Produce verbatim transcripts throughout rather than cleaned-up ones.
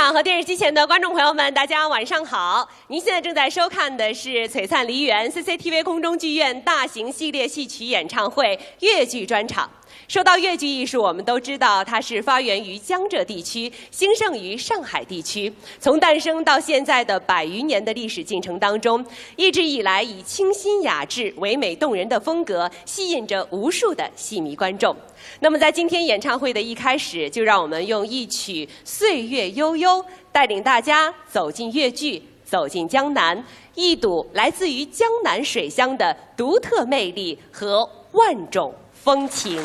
场和电视机前的观众朋友们，大家晚上好！您现在正在收看的是《璀璨梨园》C C T V 空中剧院大型系列戏曲演唱会越剧专场。说到越剧艺术，我们都知道它是发源于江浙地区，兴盛于上海地区。从诞生到现在的百余年的历史进程当中，一直以来以清新雅致、唯美动人的风格，吸引着无数的戏迷观众。那么，在今天演唱会的一开始，就让我们用一曲《岁月悠悠》带领大家走进越剧，走进江南，一睹来自于江南水乡的独特魅力和万种风情。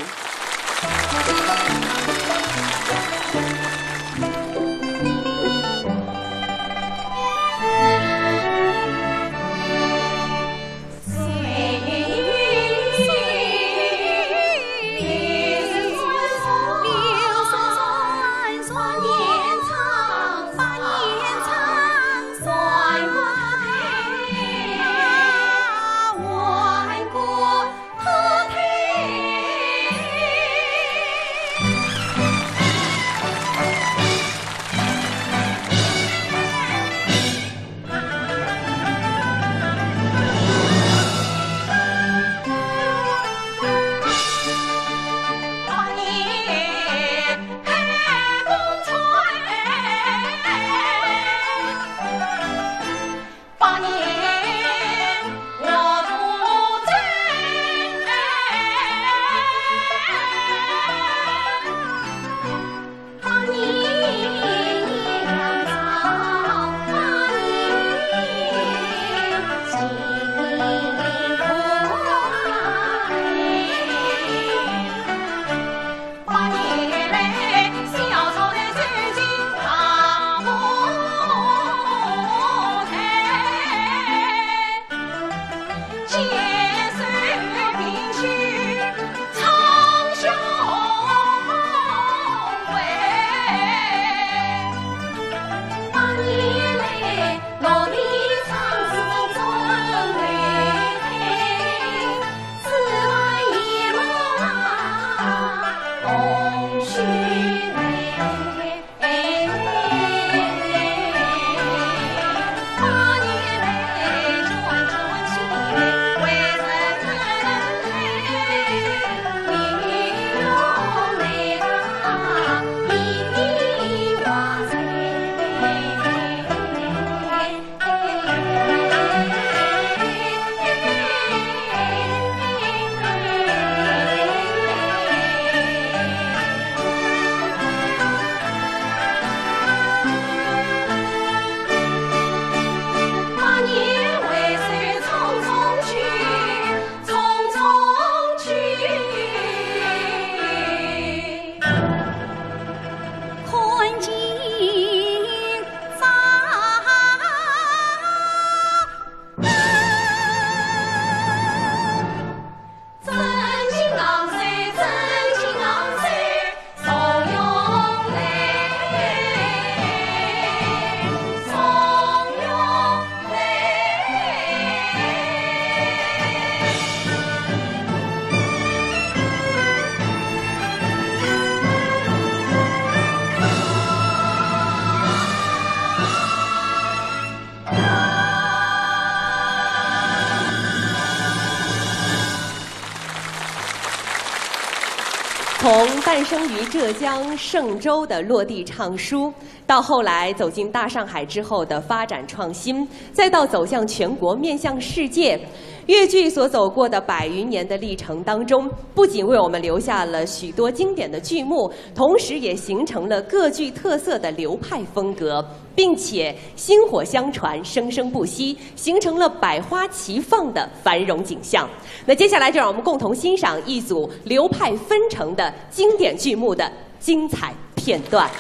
从诞生于浙江嵊州的落地唱书，到后来走进大上海之后的发展创新，再到走向全国、面向世界，越剧所走过的百余年的历程当中，不仅为我们留下了许多经典的剧目，同时也形成了各具特色的流派风格。 并且薪火相传，生生不息，形成了百花齐放的繁荣景象。那接下来就让我们共同欣赏一组流派纷呈的经典剧目的精彩片段。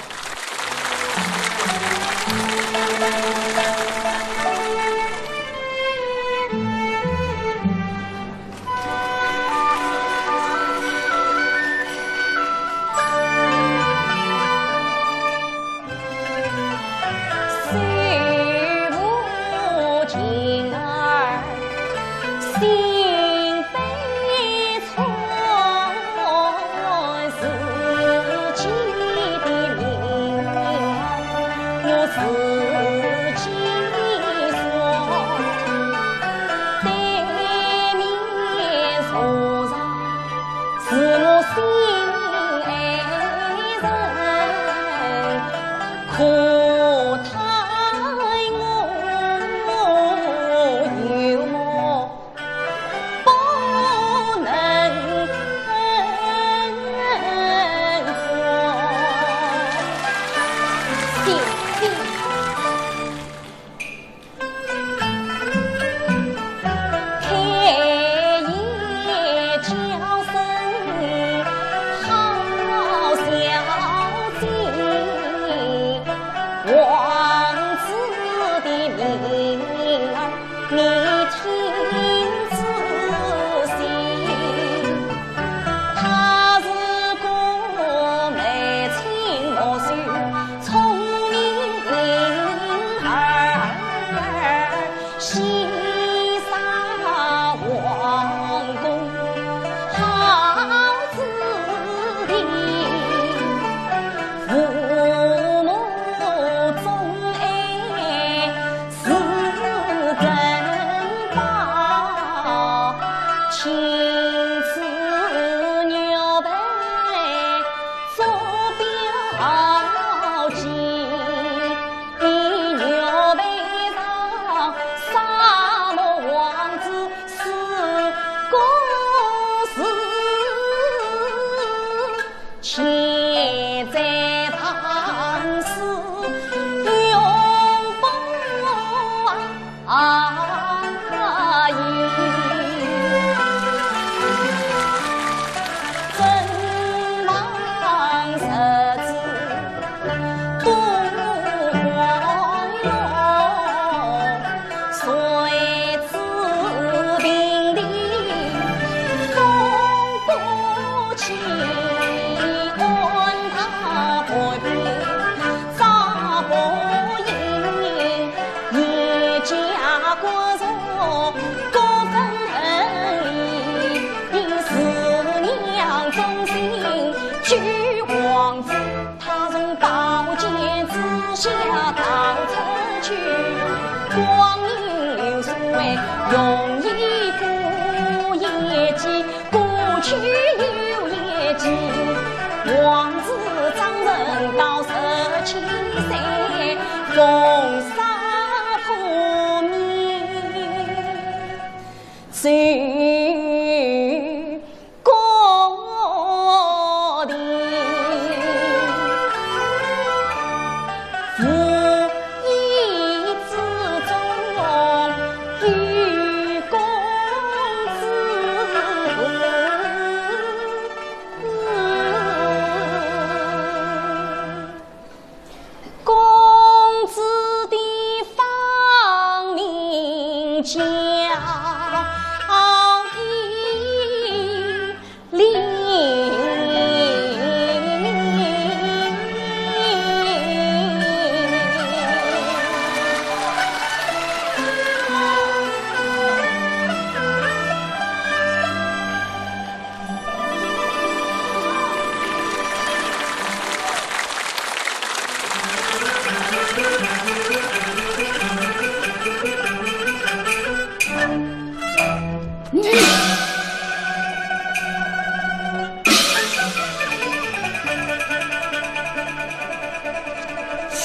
仙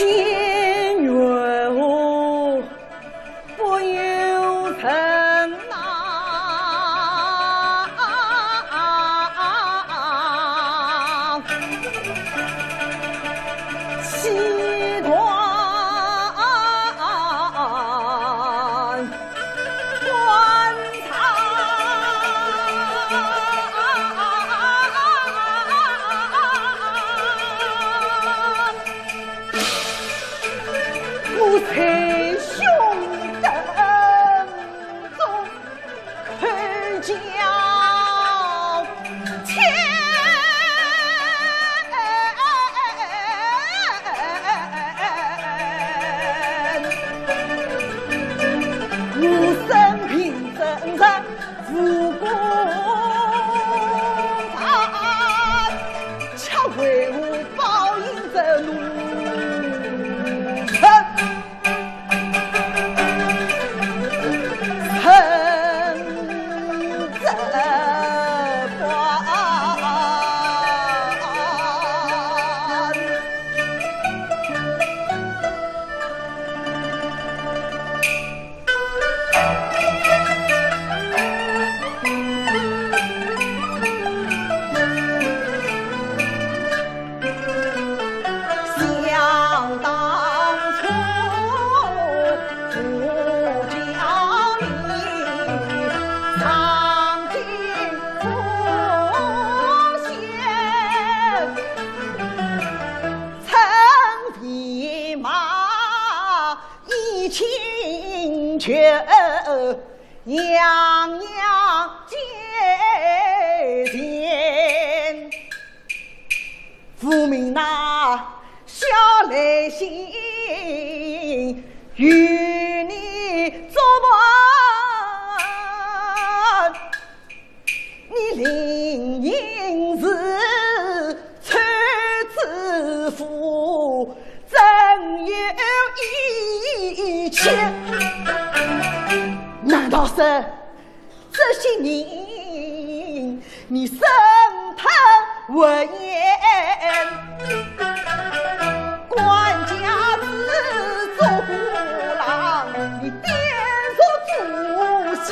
女哦，不由人呐，喜断 断肠。我捶胸顿足叩叫天。 我生平真实无过犯，却为何报应这奴恨？ 想当初，我家里上京赴险，乘飞马，依亲眷，样样皆全。 父命乃下来信，与你作伴定因是出自父，怎有一切？难道是这些人你生他为言？管家子做虎狼，你点着祖先。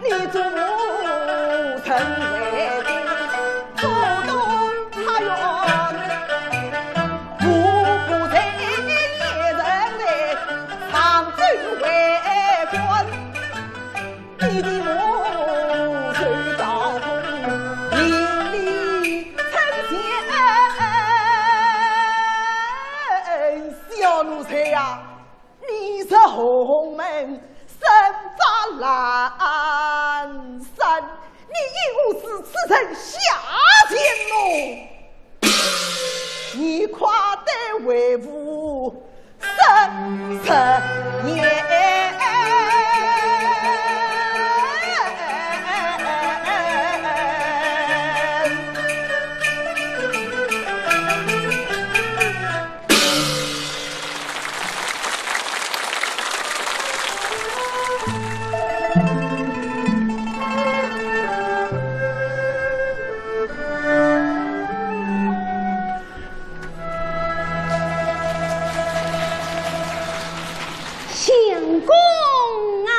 你祖母曾为君，不懂他怨，无辜在人在常州为官。你的母亲遭苦，名利称仙。小奴才呀， 你是洪门生发烂山，你因何如此人下贱哦？你快点回府三十年。 相公啊，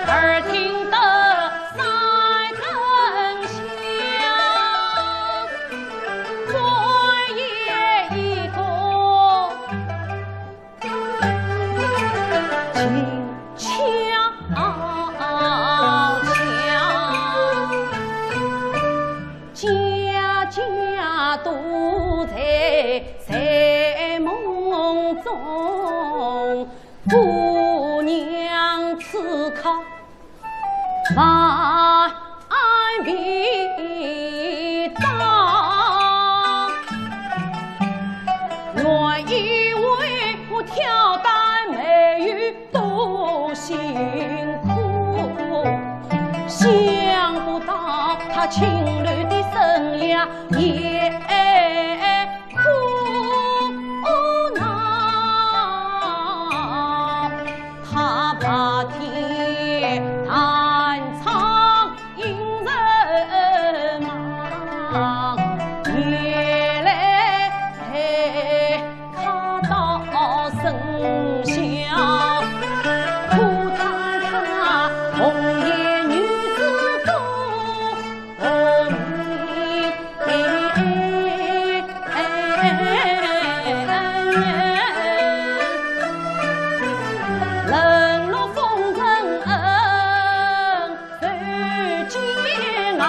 耳听得三更响，转眼一个静悄悄，家家独醉在梦中。 姑娘此刻半边倒，原以为我挑担没有多辛苦，想不到她青楼的生涯也 苦恼，她白天弹唱，夜里人忙，夜来客到深巷，苦叹她红颜女子多。 冷落风尘恩，受煎熬。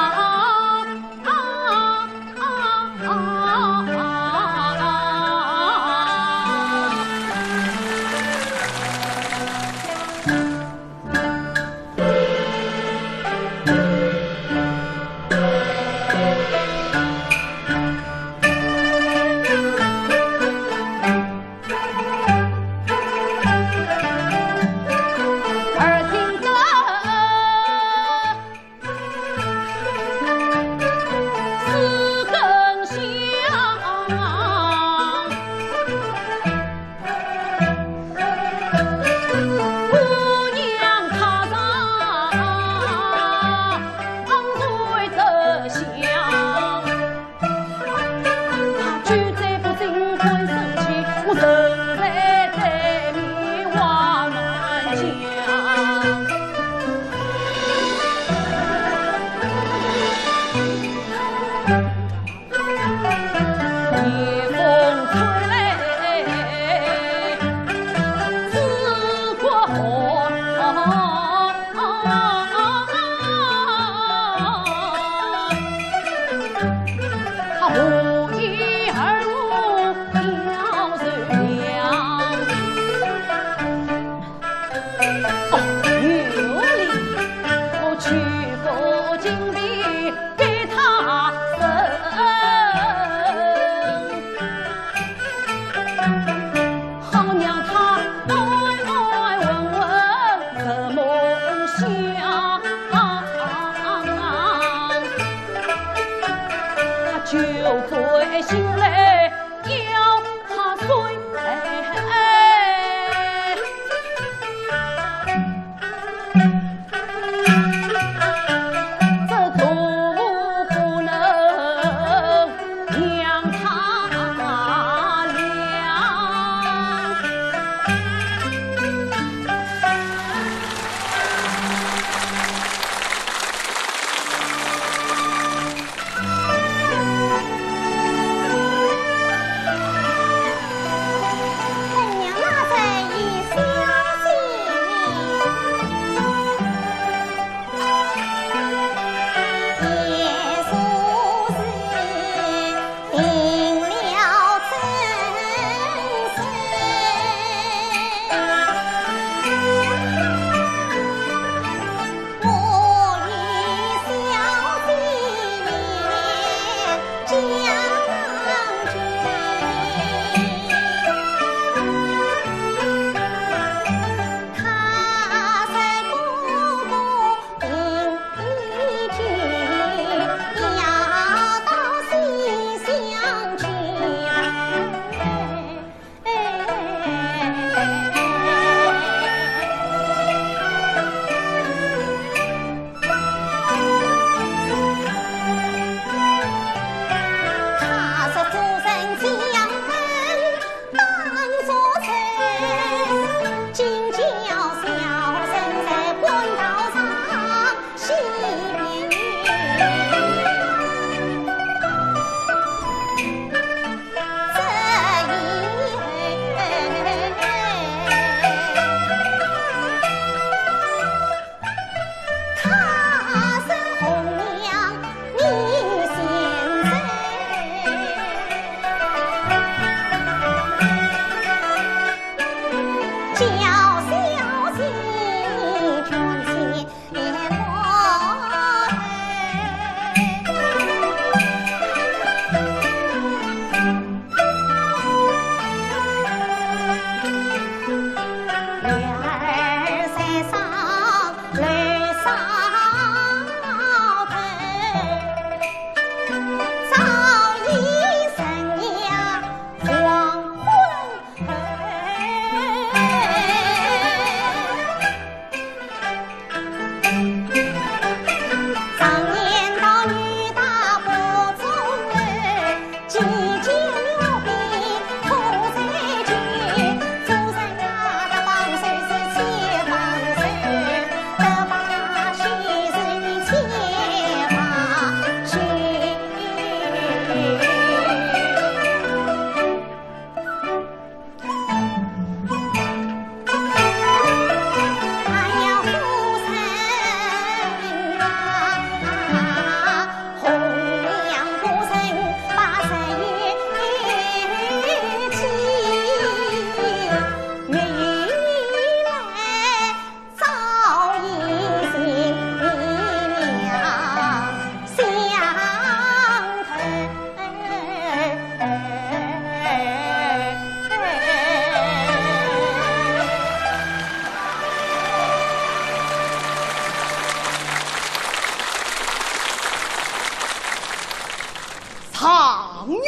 状元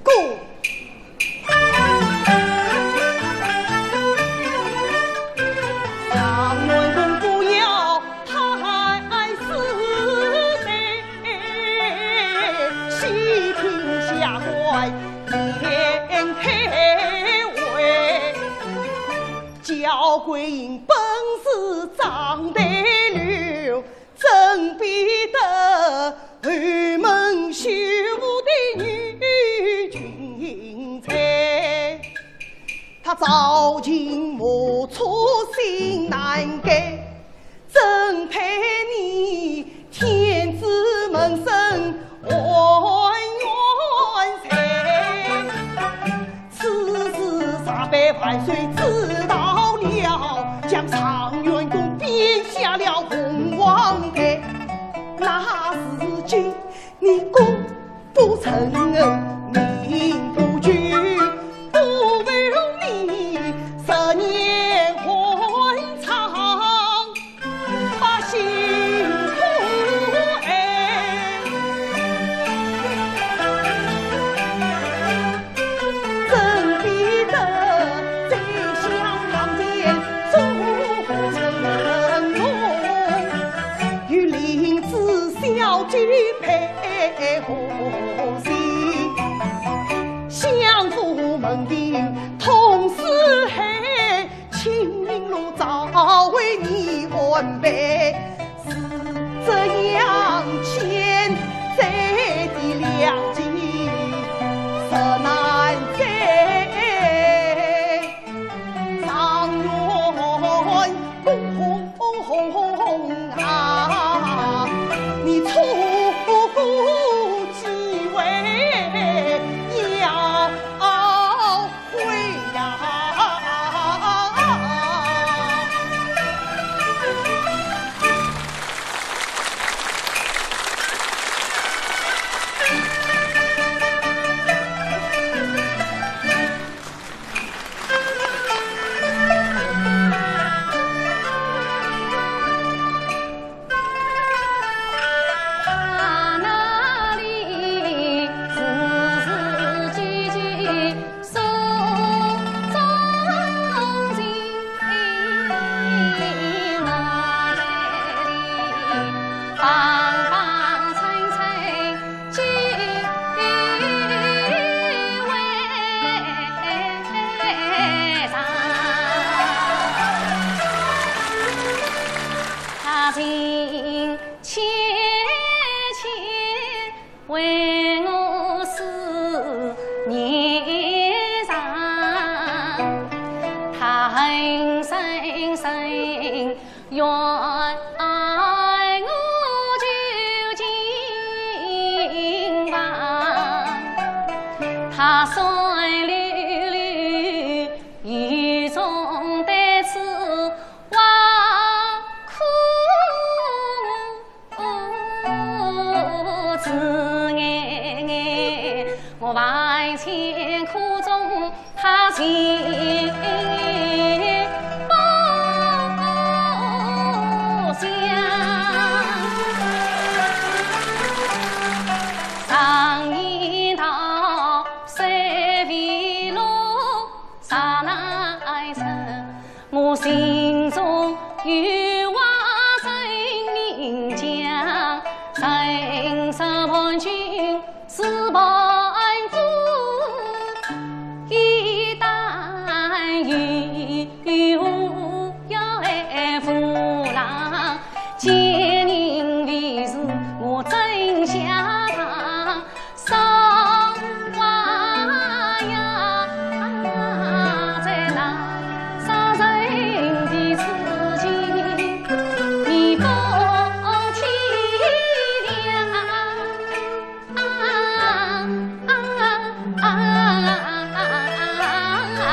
公。状元公不要太师礼，细听下官言开回。焦桂英本是章台柳， 怎比得后门绣户的女俊才？她朝秦暮楚心难改，怎配你天子门生换元帅？ 此事若被万岁知道了，将状元公编下了凤凰台。那时今你功不成恩，名不就，不如你十年寒窗。 把心痛哎，怎比得宰相堂前做春梦，与林子小姐配和心，相府门庭通四海。 青云路早为你安排，是这样千载的良机，实难再。状元公啊，你错过机会要 悔呀！我心中有话对你讲，人世伴君是伴夫，一旦有祸要来扶郎，奸人为是我枕下床。 少华呀，在那杀人的事情，你不体谅。啊，啊，啊，啊，啊，啊。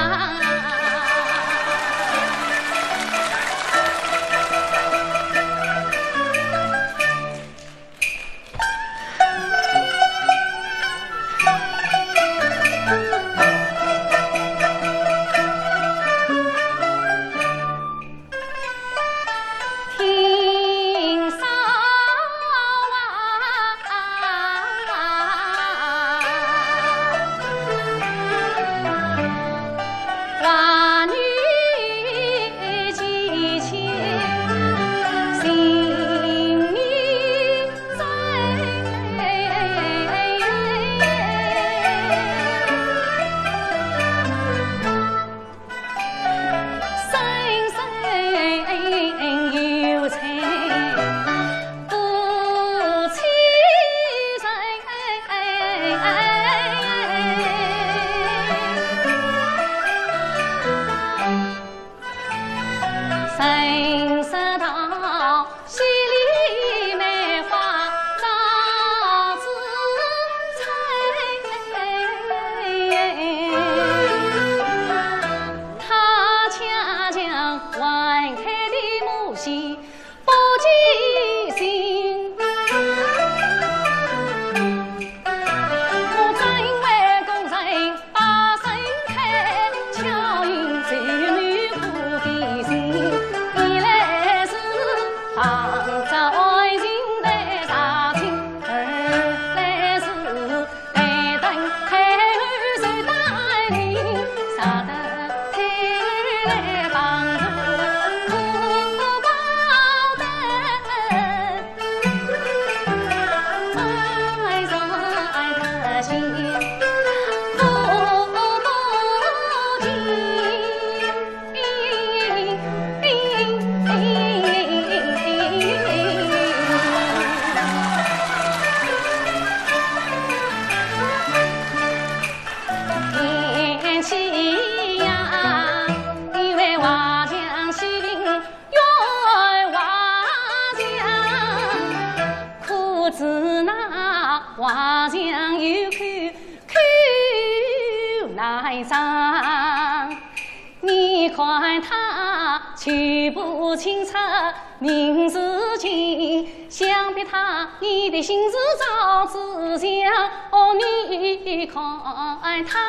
贤妻呀，你为华强起兵，怨华强，可知那华强有口，口难张。 你看他举步轻车，名字轻，想必他你的心事早知晓。哦，你看他，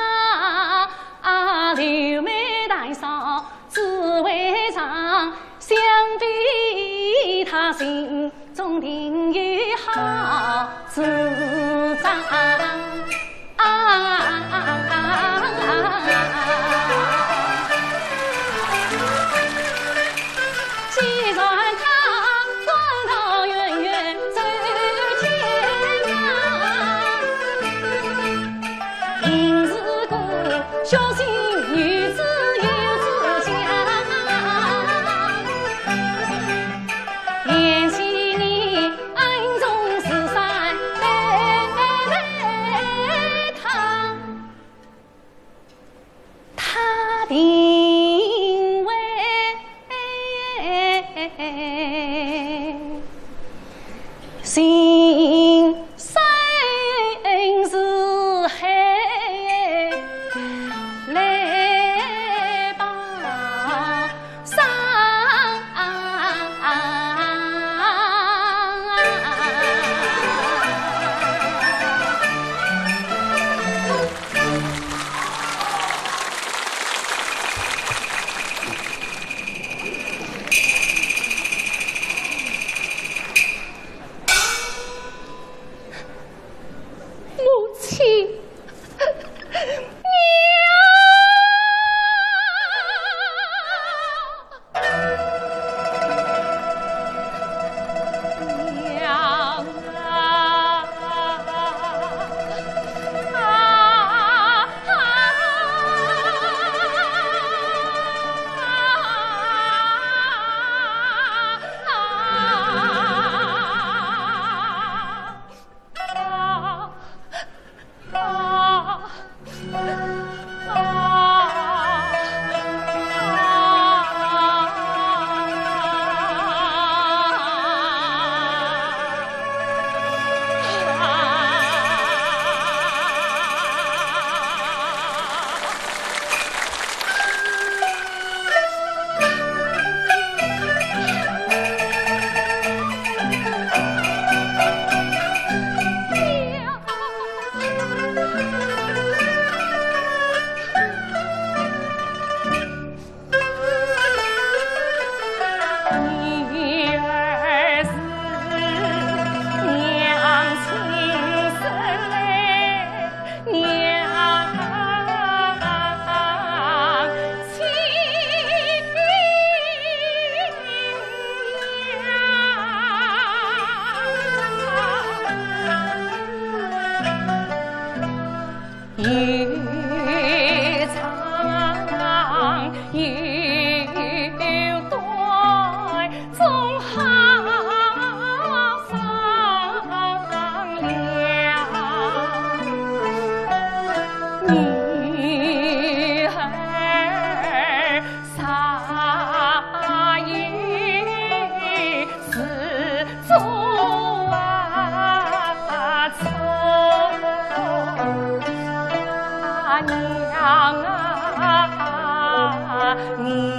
啊，柳眉带笑紫微妆，想必他心 中定有好主张。啊，既然他官道远远走天涯，应是个孝心女子有志向。 贤妻你暗中思算，待他，他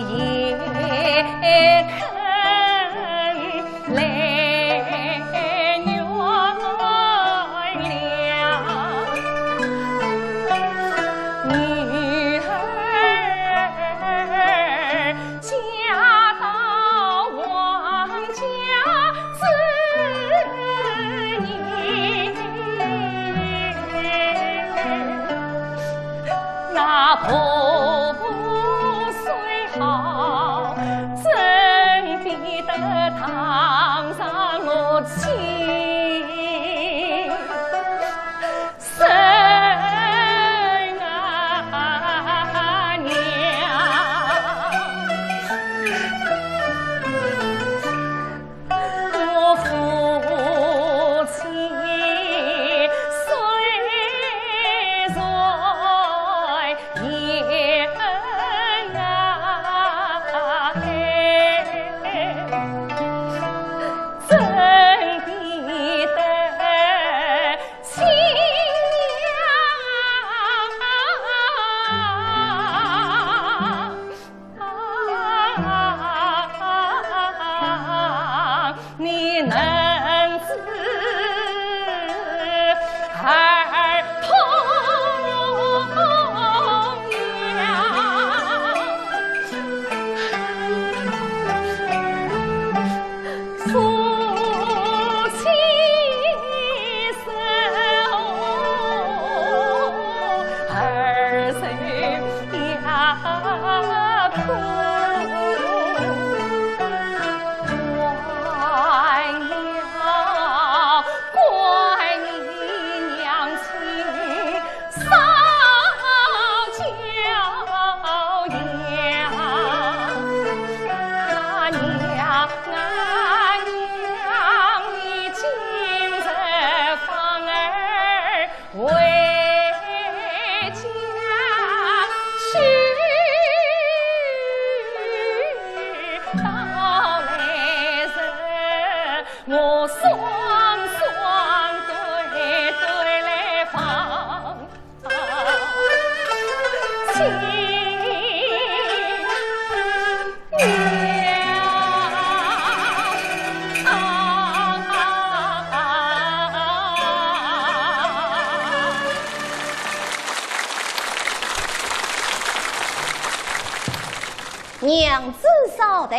也肯来原谅。女儿嫁到王家之年， 那婆婆虽好，怎比得堂上我亲生啊娘？ 我夫妻虽然也恩爱，怎比得亲娘？ 你能知儿痛呀？夫妻生活，儿谁 也苦，还要怪你娘亲少教养。啊娘啊娘，你今日反而 回家去，到来日我双双对对来放亲。 娘子稍待，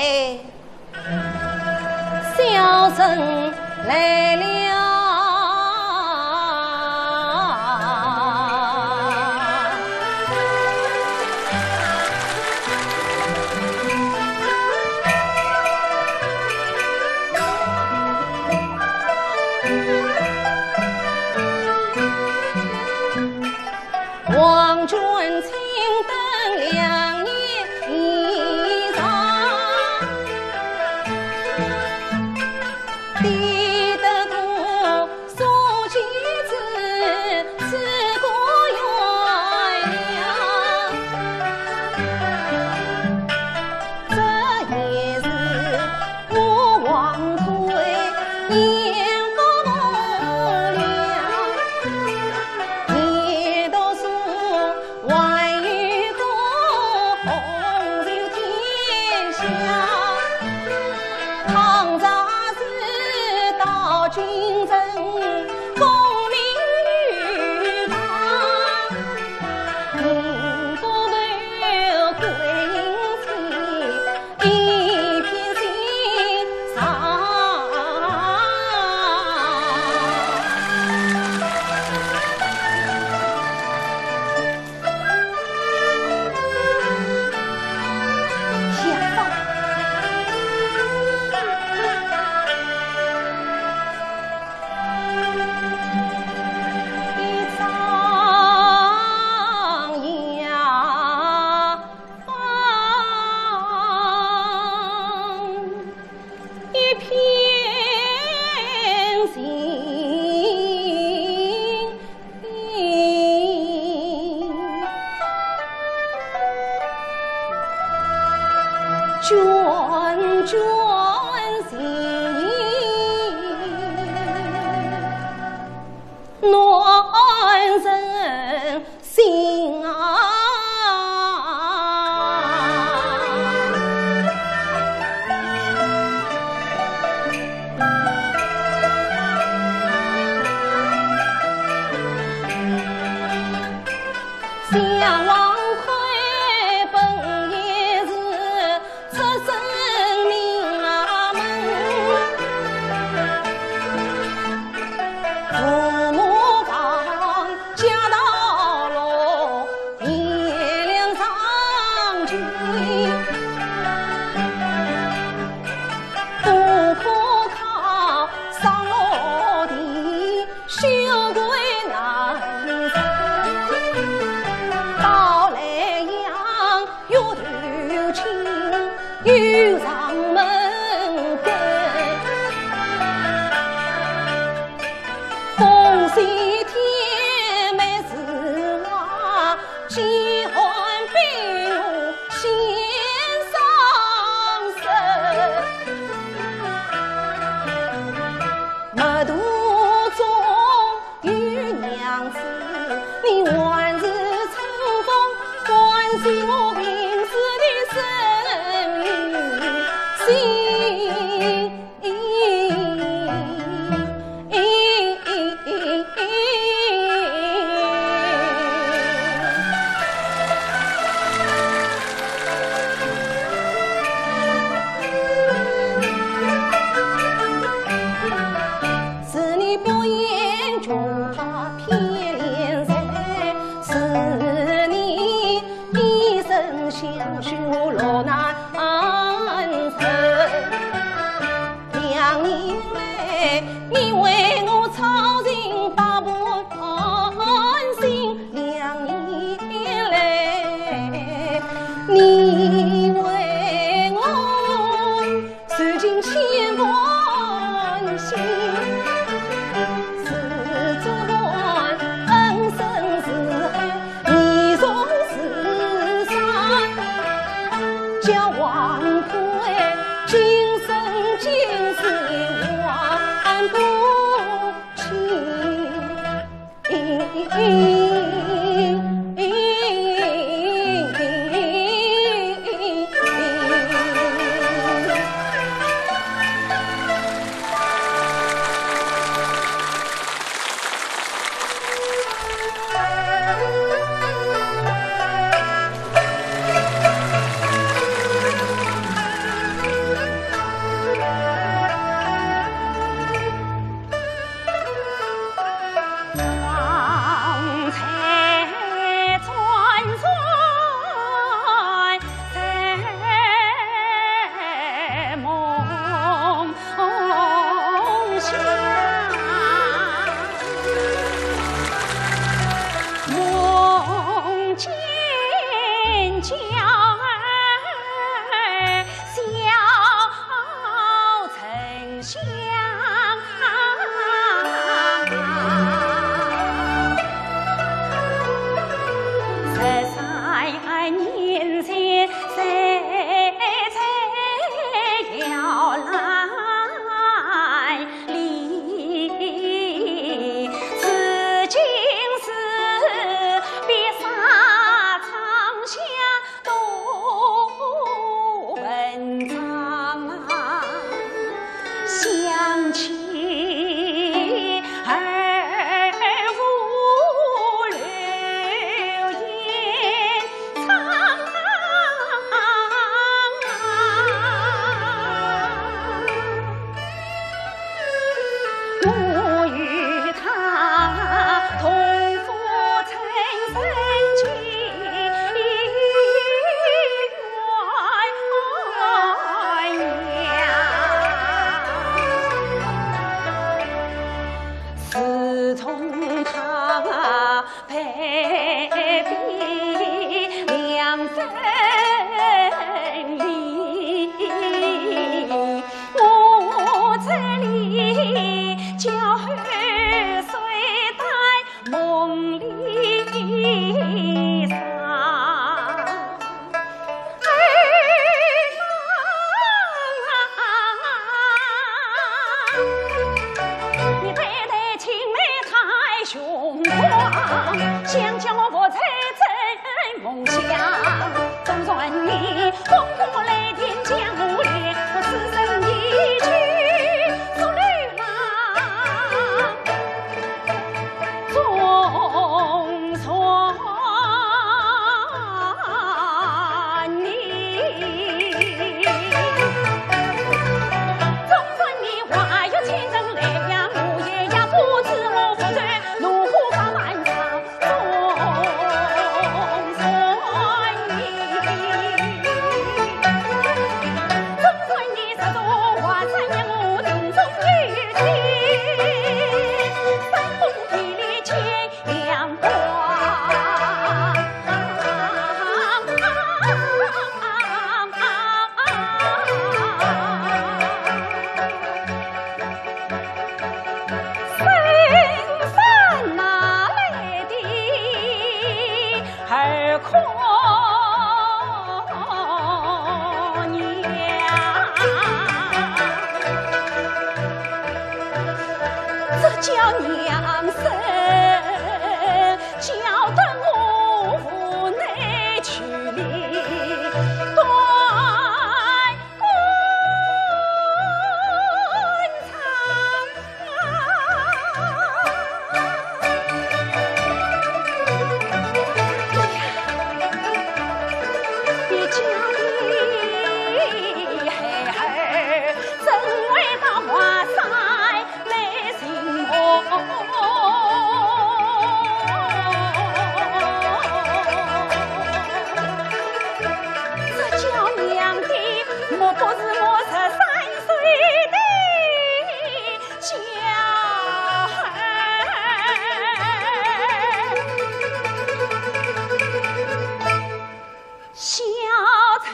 小生来了。 王君请等两年以上，抵得过 苏州之，此个月亮。这也是我王魁年过无量，年读书 还有个红袖添香，倘若是到京城功名有望，五百头桂英飞，一片心上。 一片心，眷眷心，暖人 心啊。又上门跟。凤喜天美是花，几番被我先伤神。门途中 有娘子，你还是春风，关心我平时的生与死。是你不言穷他偏怜谁，是你一生相许我落难人。两年来，你为我操心百般烦心，两年来，你为我 受尽千般辛，是这般恩深似海，义重似山，叫王魁今生今世还不清。叫娘声，叫得我无奈去理断肝肠。 这叫娘的，莫不是我十三岁的娇孩。小春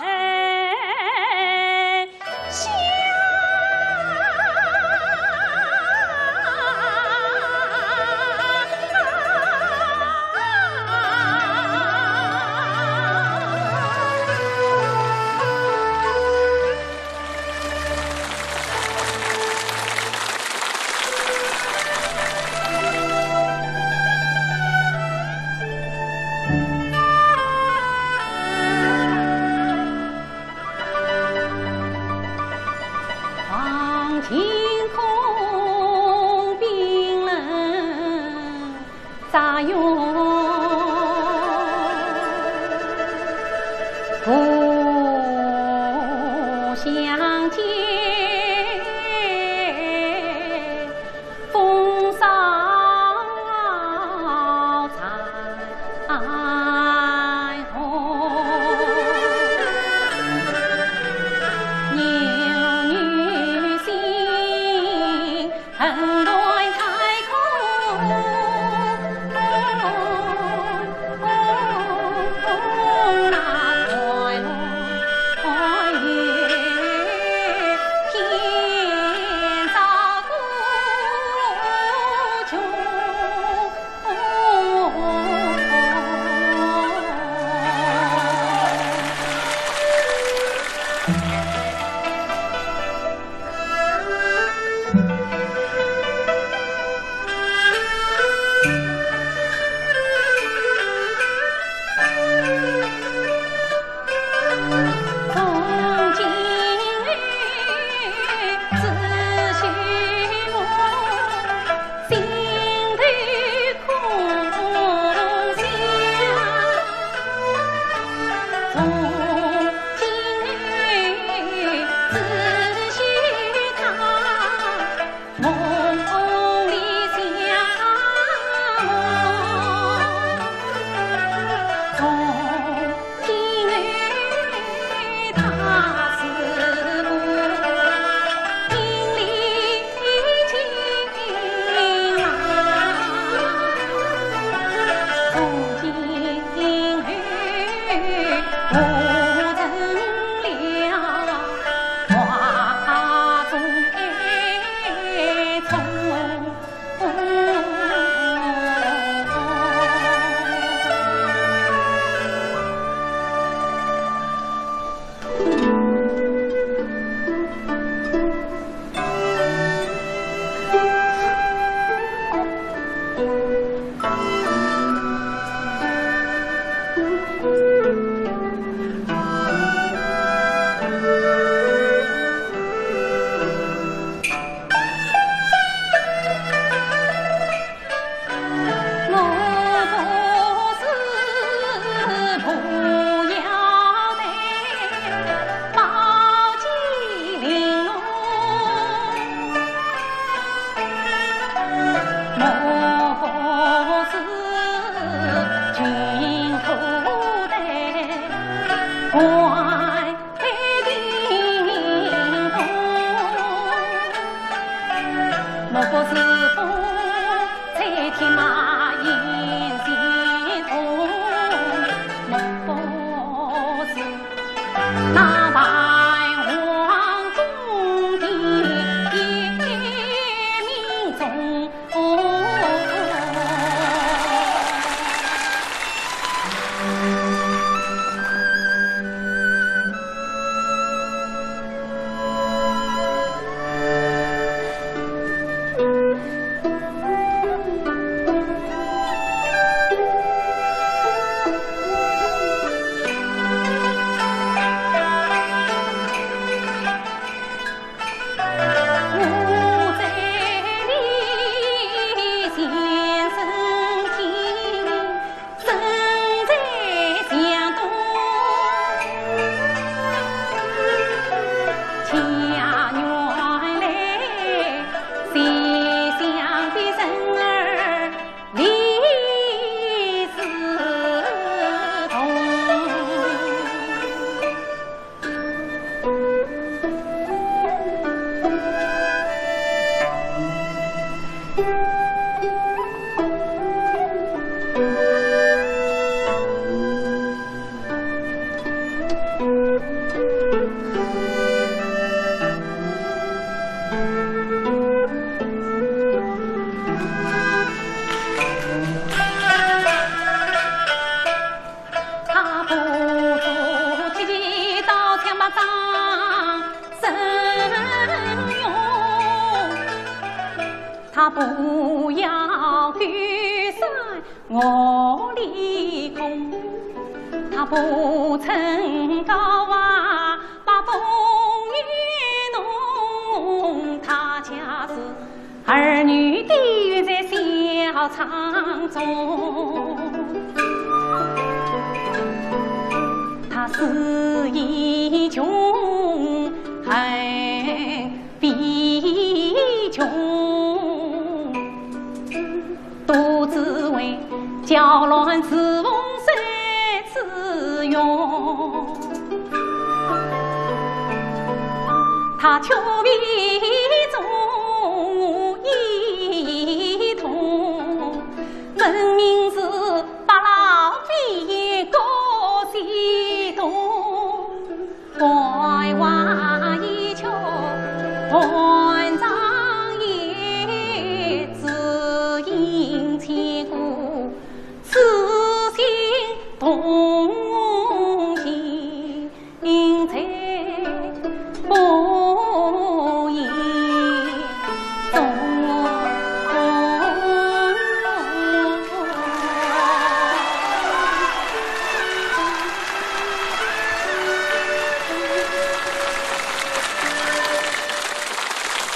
香。他不做七刀枪马掌生用，他不要高山我立功，他不称高啊，把风雨弄，他家是儿女的在小场中，他是一穷很比穷，都只为叫乱自风水自用。 他却避重一通，分明是把老底高西东，怪话一曲断章也，只因千古痴心动情。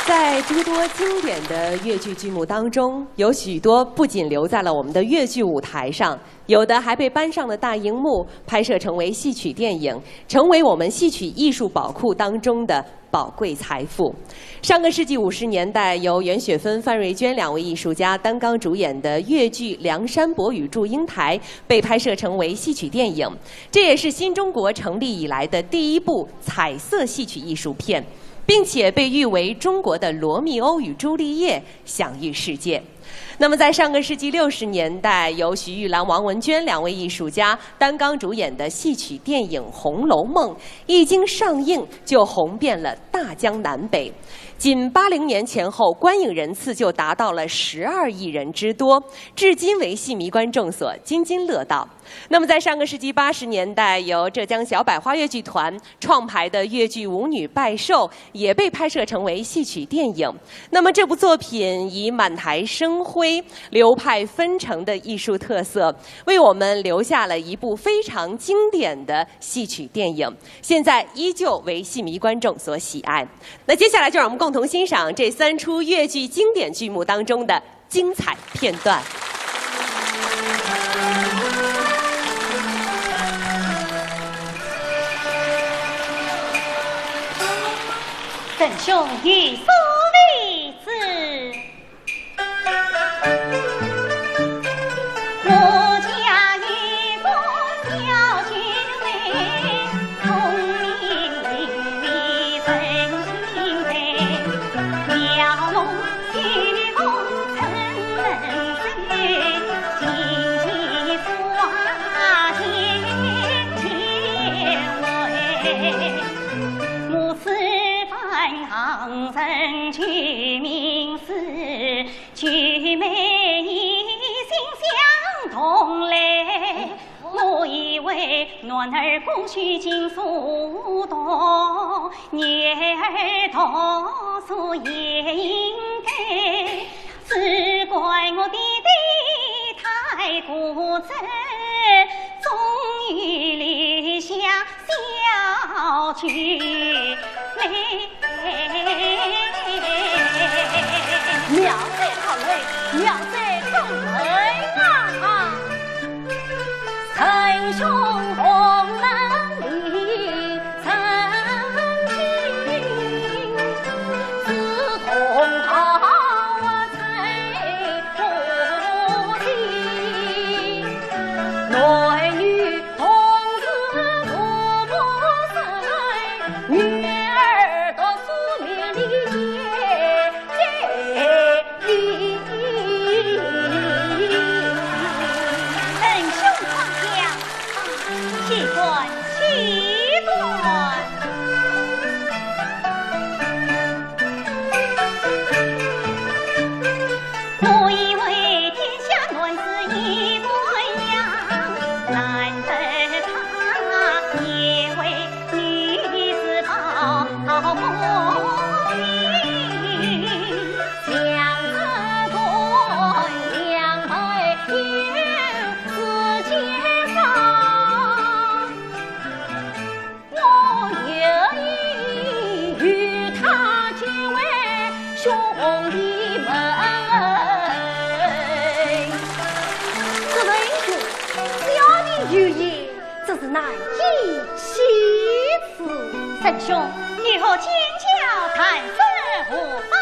在诸多经典的越剧剧目当中，有许多不仅留在了我们的越剧舞台上， 有的还被搬上了大荧幕，拍摄成为戏曲电影，成为我们戏曲艺术宝库当中的宝贵财富。上个世纪五十年代，由袁雪芬、范瑞娟两位艺术家担纲主演的越剧《梁山伯与祝英台》被拍摄成为戏曲电影，这也是新中国成立以来的第一部彩色戏曲艺术片，并且被誉为中国的《罗密欧与朱丽叶》，享誉世界。 那么，在上个世纪六十年代，由徐玉兰、王文娟两位艺术家担纲主演的戏曲电影《红楼梦》，一经上映就红遍了大江南北。仅八零年前后，观影人次就达到了十二亿人之多，至今为戏迷观众所津津乐道。 那么，在上个世纪八十年代，由浙江小百花越剧团创排的越剧《舞女拜寿》也被拍摄成为戏曲电影。那么，这部作品以满台生辉、流派纷呈的艺术特色，为我们留下了一部非常经典的戏曲电影，现在依旧为戏迷观众所喜爱。那接下来，就让我们共同欣赏这三出越剧经典剧目当中的 精彩片段。妙哉好嘞，妙哉好嘞啊！这人兄，只要你有言，这是难以启齿。沈兄，你和奸角谈婚何方？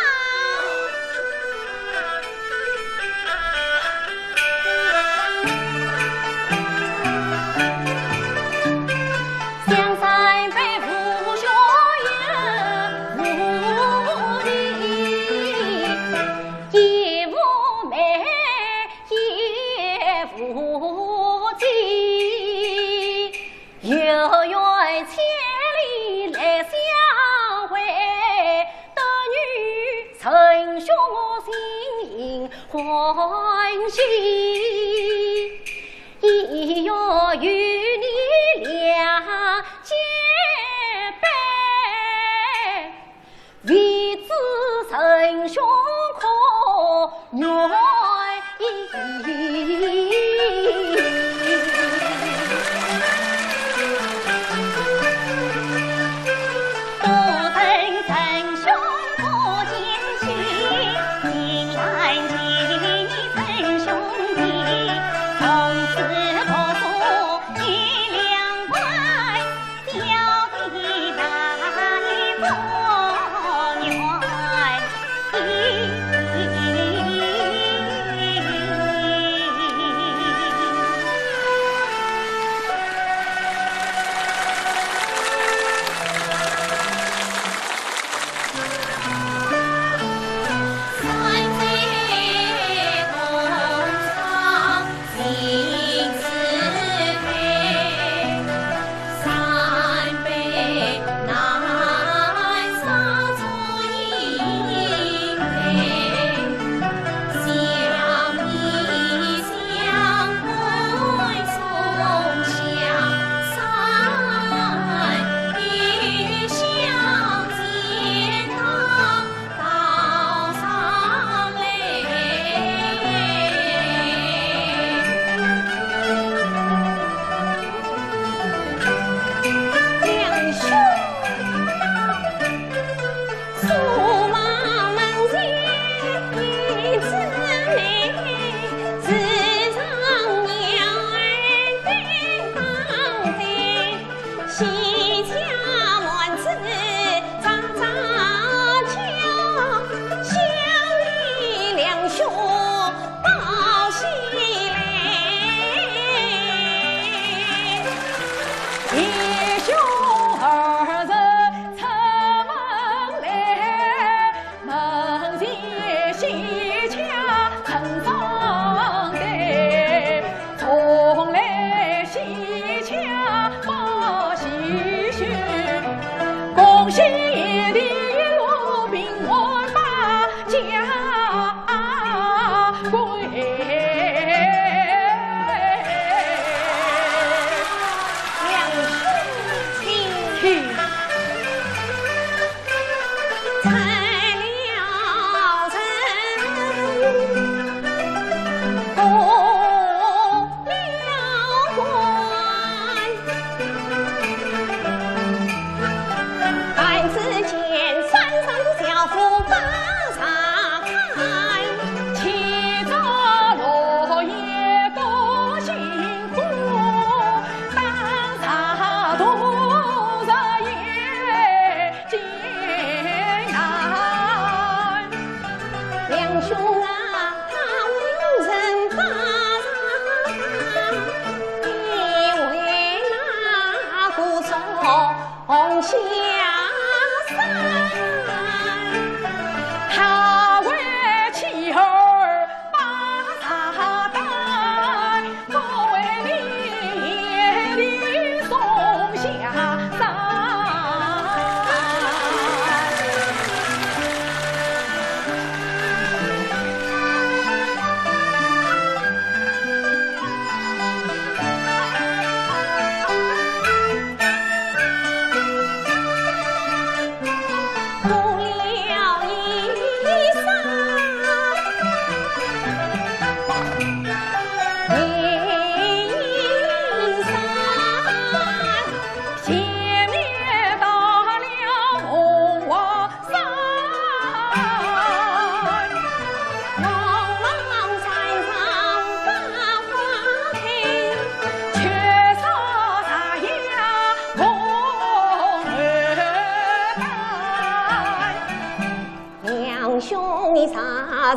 两兄你若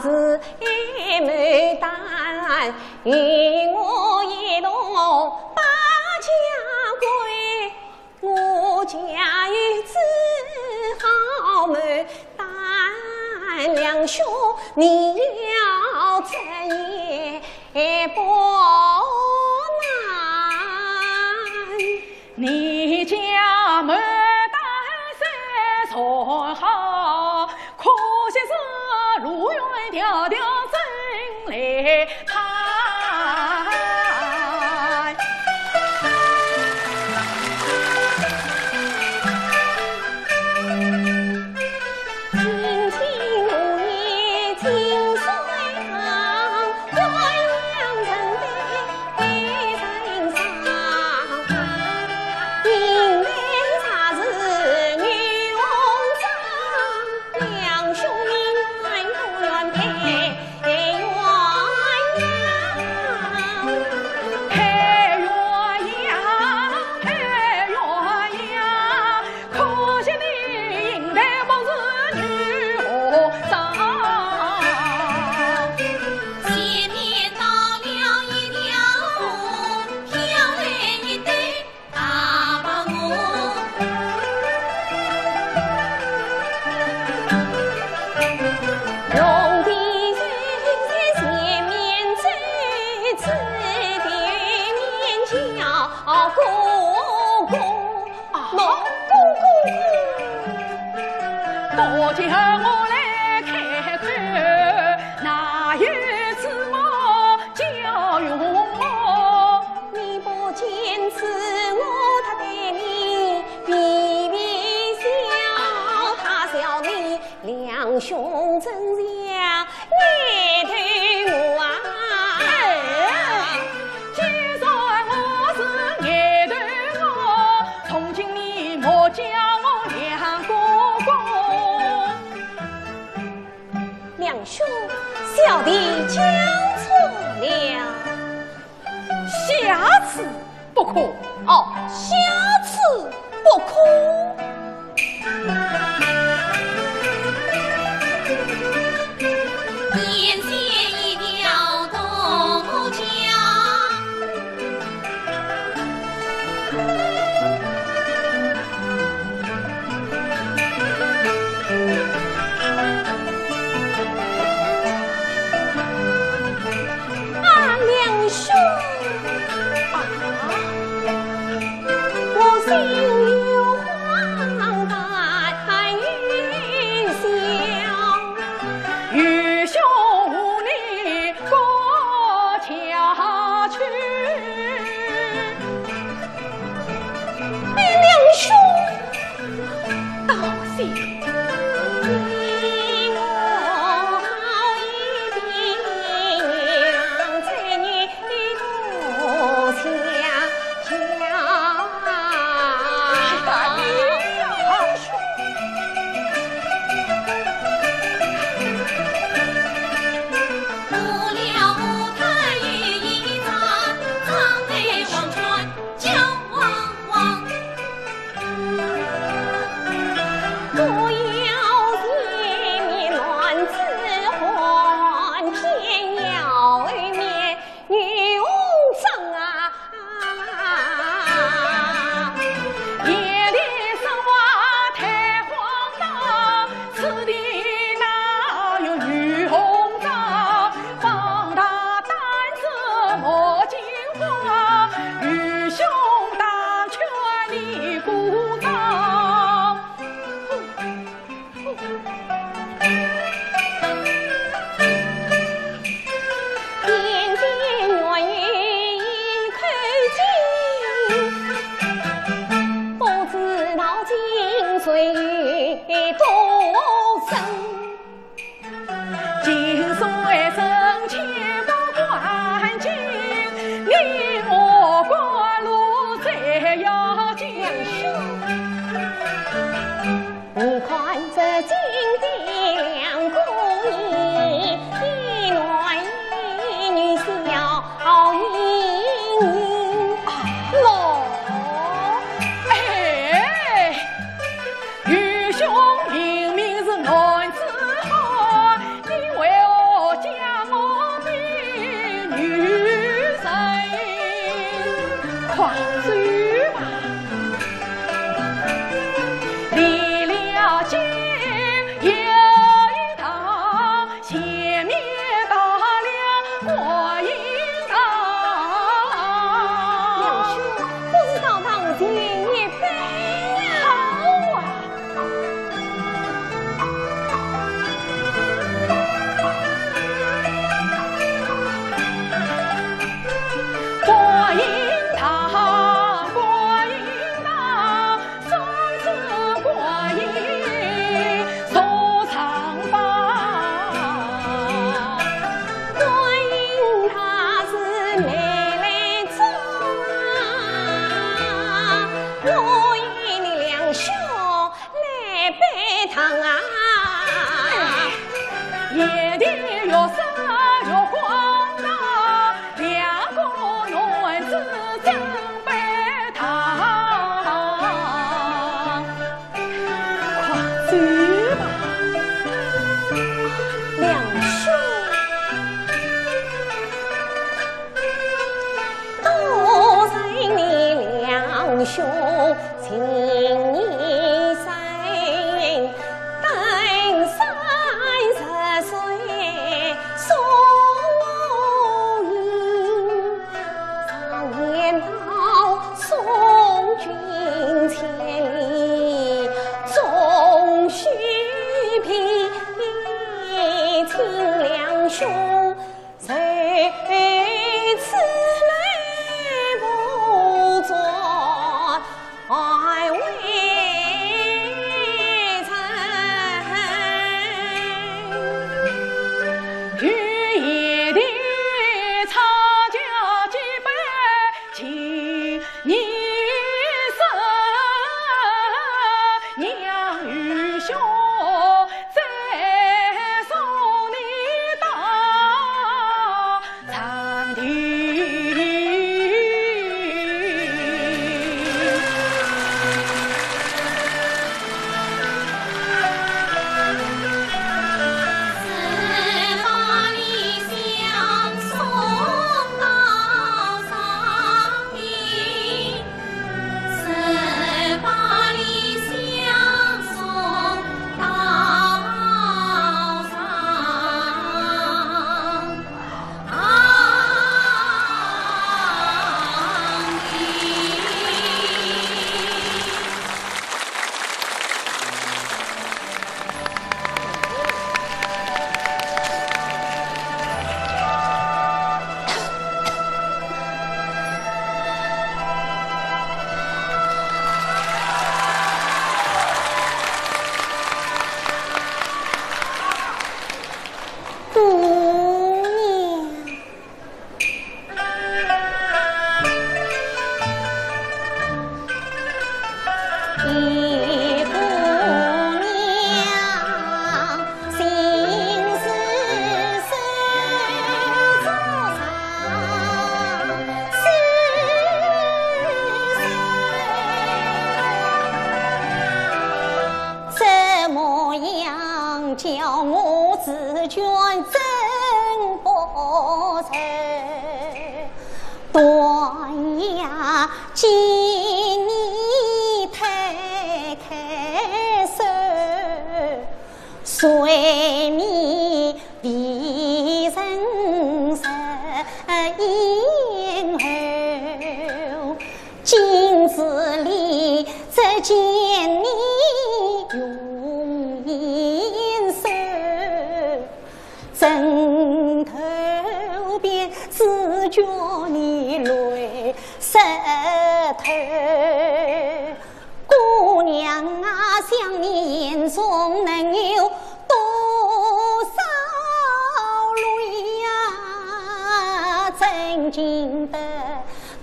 是还牡丹，与我一同把家归。我家有子好牡丹，两兄你要怎也不难。 你家牡丹虽然好，可惜是路远迢迢怎来盼。两兄，小弟讲错了。 下次不可。哦，下次不可。明明是男子汉，你为何将我比女人？快走吧！离了京，有一道前面到了观音堂。梁兄，不如到堂前一拜呀。好啊。观音堂，观音堂， 送子观音坐上方。观音她是美来庄，我与你两兄来拜堂啊。夜的月色月光啊， 两个男子正拜堂。快走吧。梁兄。多谢你梁兄情义深，登山涉水送行。 常言道，送君千里，终须别。请梁兄就此留步转 还未曾。御前的差轿几杯敬你一声，让愚兄再送你到长亭。这模样叫我自觉真不值。断呀，见你推开手，随你 未曾实言后，镜子里只见你容颜瘦，枕头边只觉你泪湿透。 姑娘啊，想你眼中能有多少泪呀？怎禁得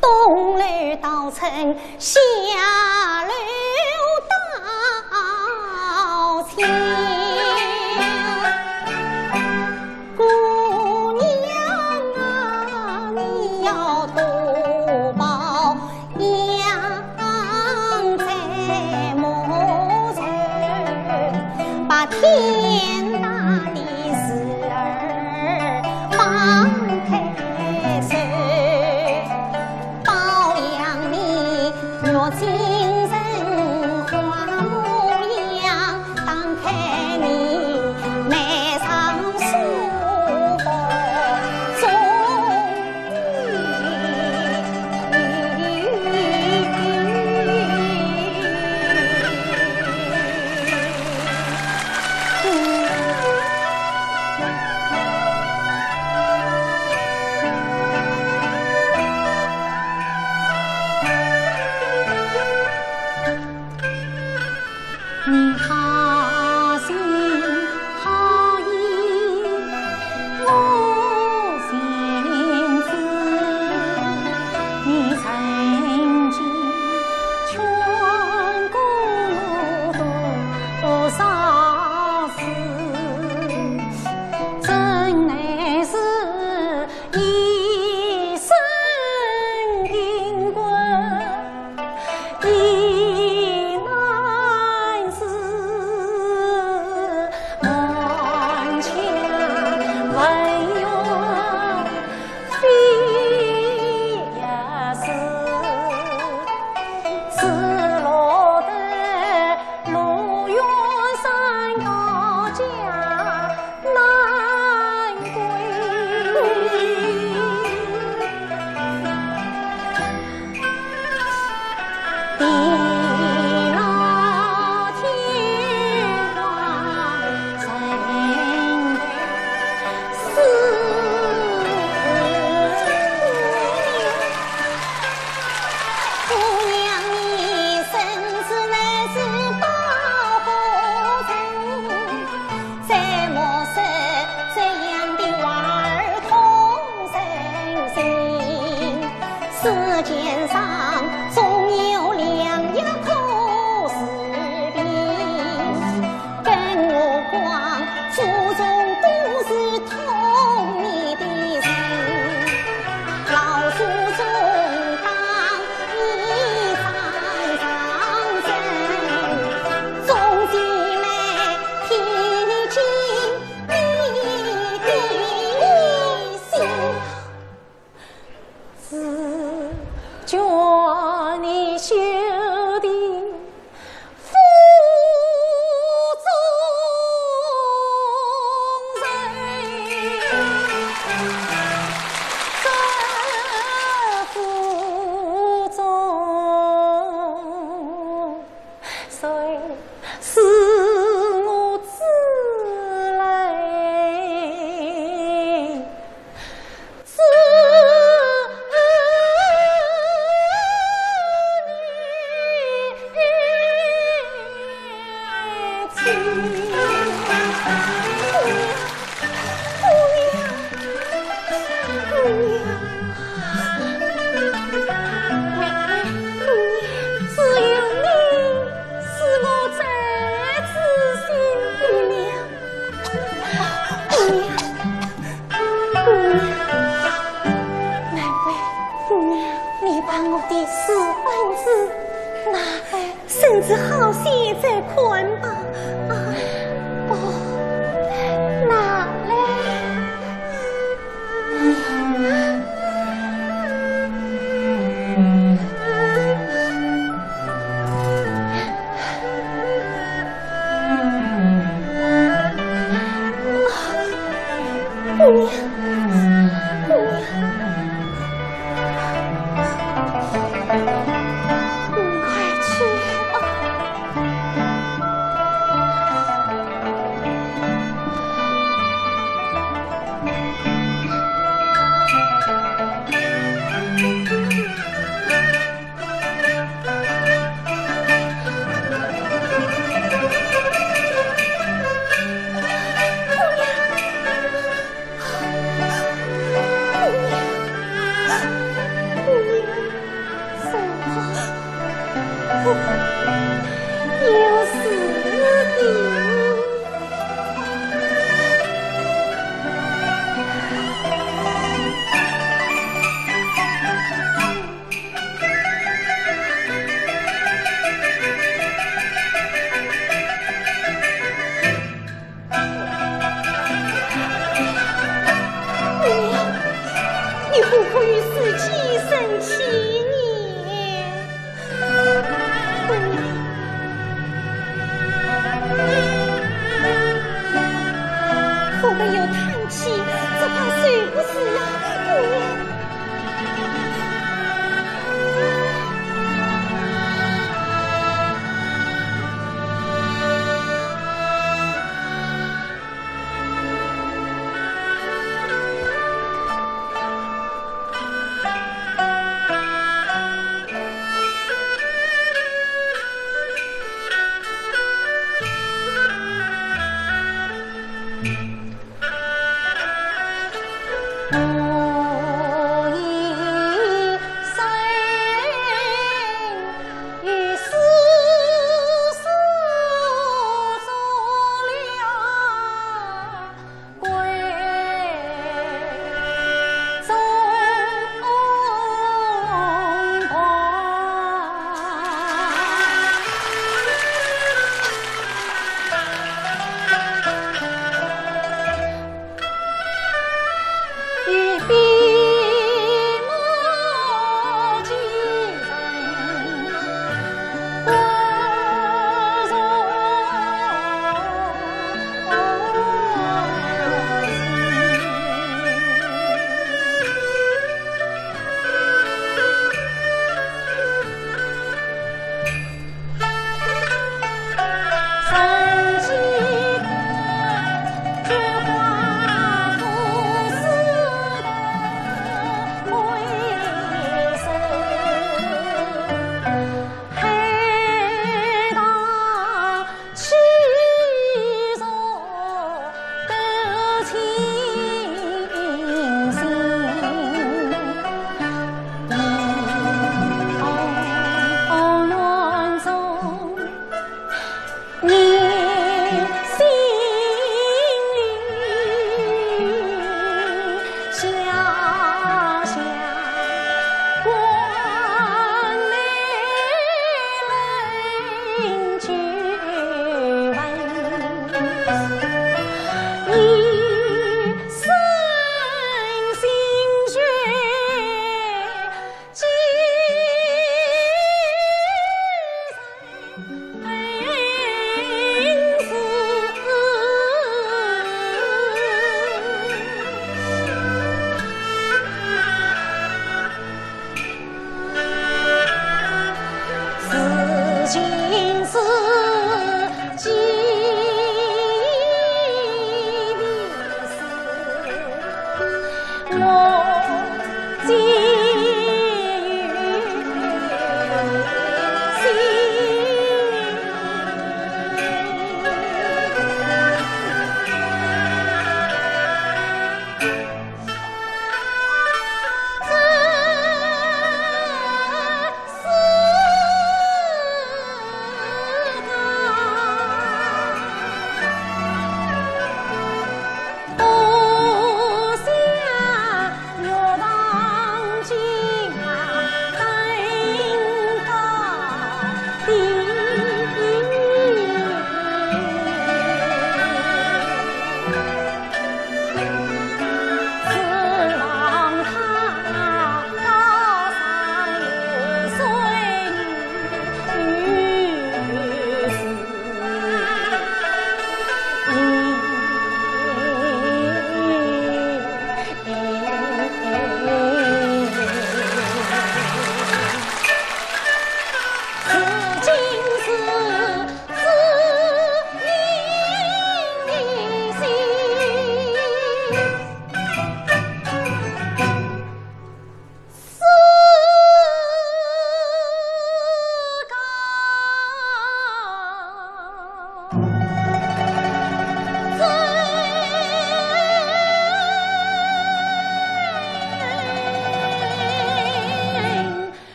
东楼倒春，下楼倒秋。 姑娘啊，你要多保养，再莫愁天大的事儿放开手，包养你若精神花模样，打开你眉上书房中。 你好心好意，我心知。你曾经劝过我多少次，真乃是一生因果。 一难事，万千万愿非也是，只落得路远山高家难归。 地老天荒人思。姑娘，你身子乃是保护人，再莫说这样的话儿痛人心。 世间上总有良药可治病，更何况祖宗都是痛你的人。老祖宗当你当上人，总是没听进你的心。 只叫你休得负重任，这负重 谁使我之泪，只你情。 姑娘，姑娘，妹妹，姑娘，只有你是我最知心的姑娘。姑娘，姑娘，妹妹，姑娘，你把我的私本子拿来。 身子好些再看吧。啊，不，拿来。姑娘，姑娘。 快去吧。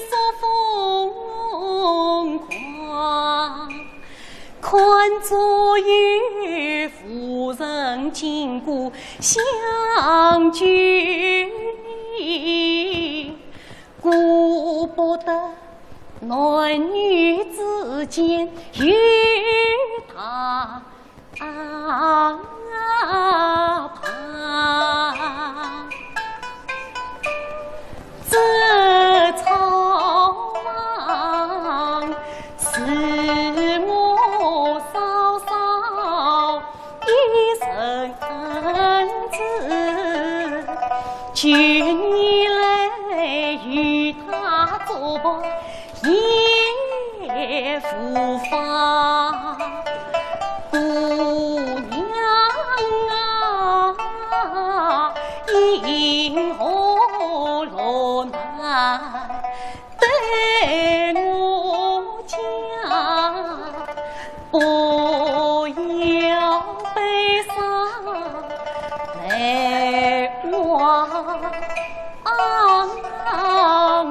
所疯狂，看左右无人，经过相救你，顾不得男女之间有他 啊，怕这草房是我嫂嫂一人住，求你来与她作伴 也无妨。姑娘啊，因何落难对我讲？不要悲伤泪汪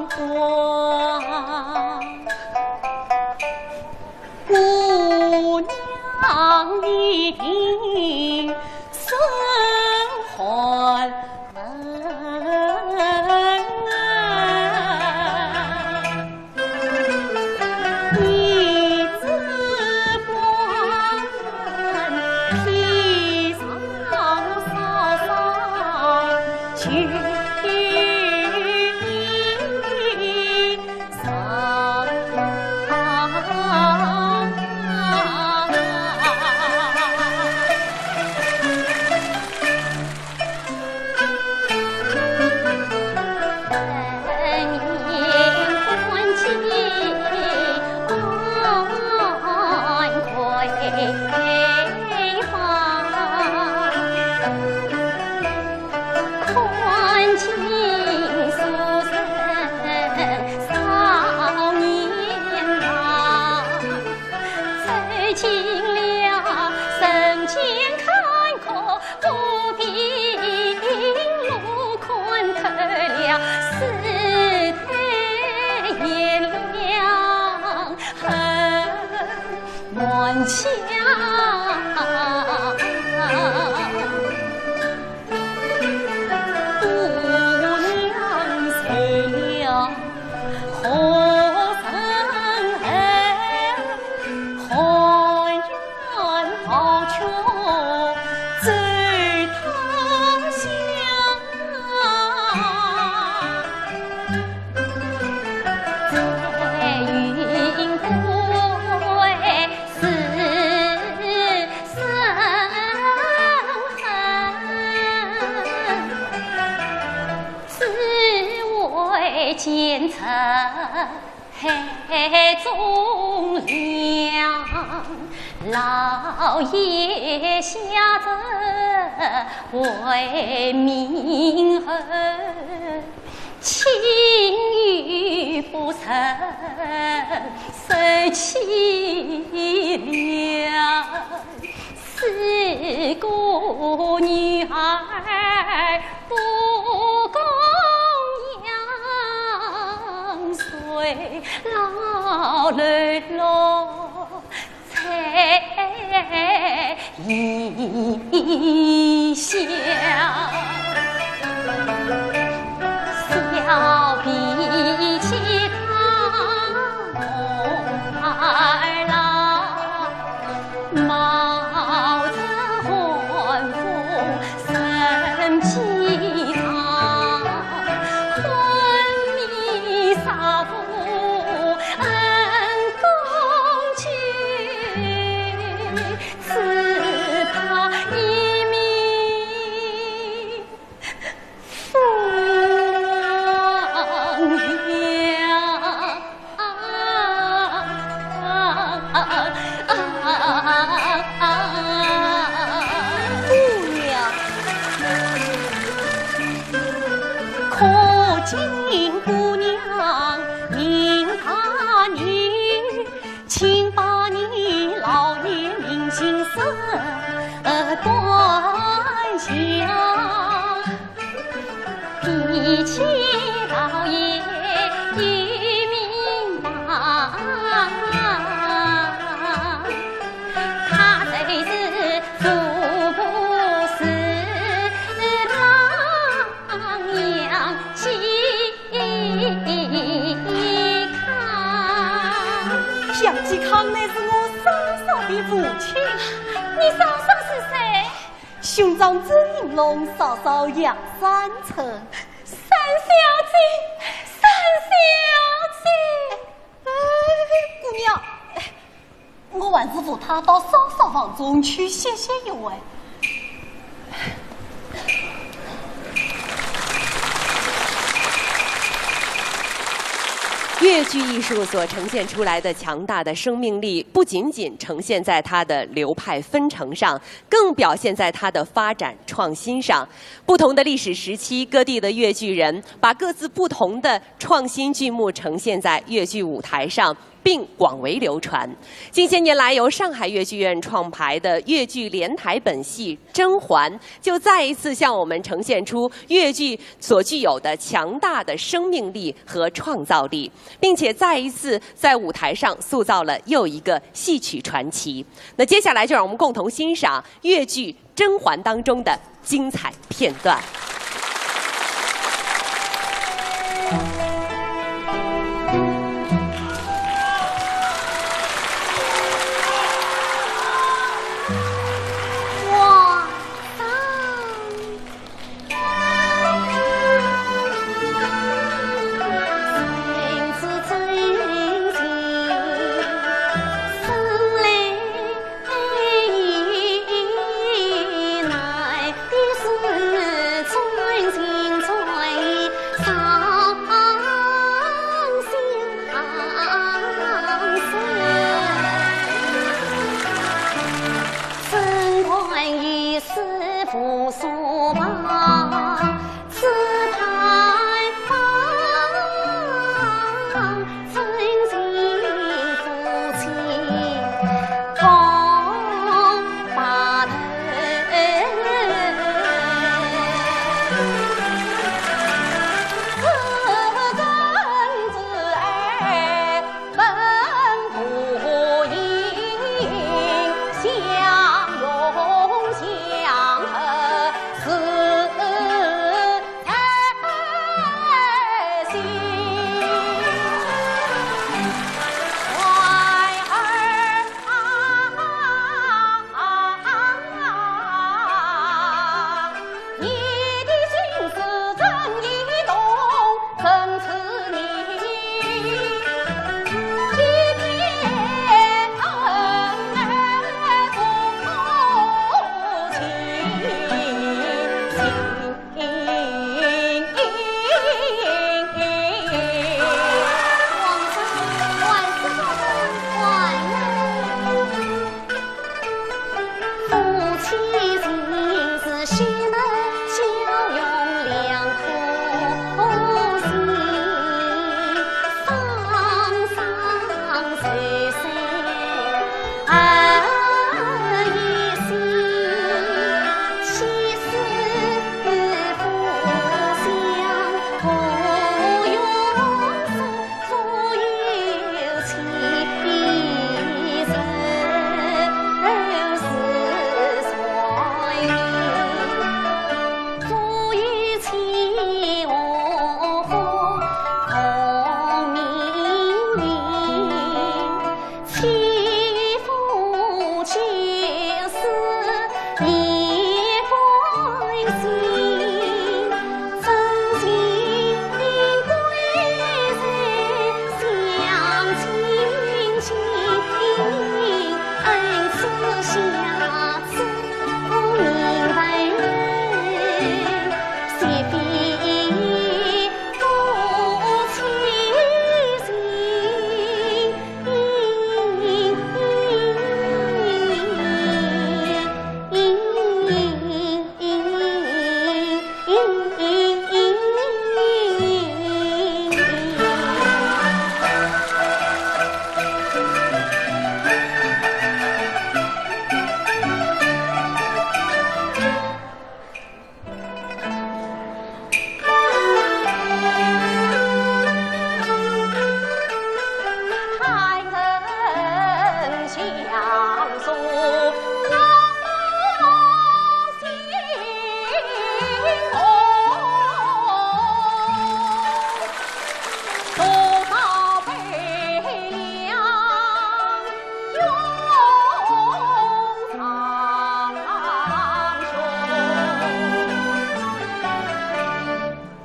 光。姑娘一定生寒门。的父亲。你嫂嫂是谁？兄长曾应龙嫂嫂杨三春。三小姐，三小姐。哎，姑娘，哎，我还是扶她到嫂嫂房中去歇歇哟哎。 越剧艺术所呈现出来的强大的生命力，不仅仅呈现在它的流派纷呈上，更表现在它的发展创新上。不同的历史时期，各地的越剧人把各自不同的创新剧目呈现在越剧舞台上，并广为流传。近些年来，由上海越剧院创排的越剧连台本戏《甄嬛》，就再一次向我们呈现出越剧所具有的强大的生命力和创造力，并且再一次在舞台上塑造了又一个戏曲传奇。那接下来就让我们共同欣赏越剧《甄嬛》当中的精彩片段。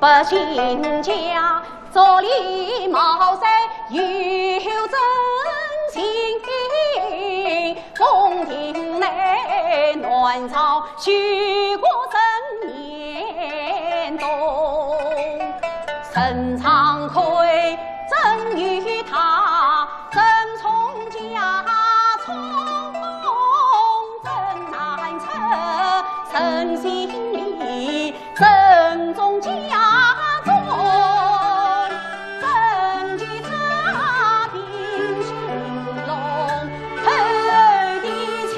百姓家，竹林茅山有真情，宫廷内南朝修过真言洞，陈昌会真与他，真从家中，真难测，真心里 正宗家中，正是他平生龙头的情。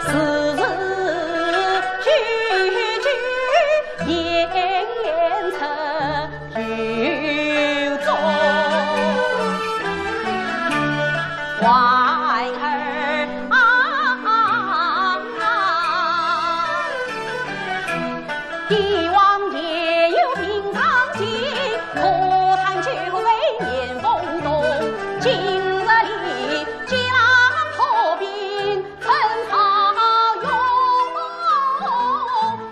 时时句句言出 有种。环儿啊，帝王也有平常心，可叹酒醉眠风动。今日里激浪破冰， 春草涌动，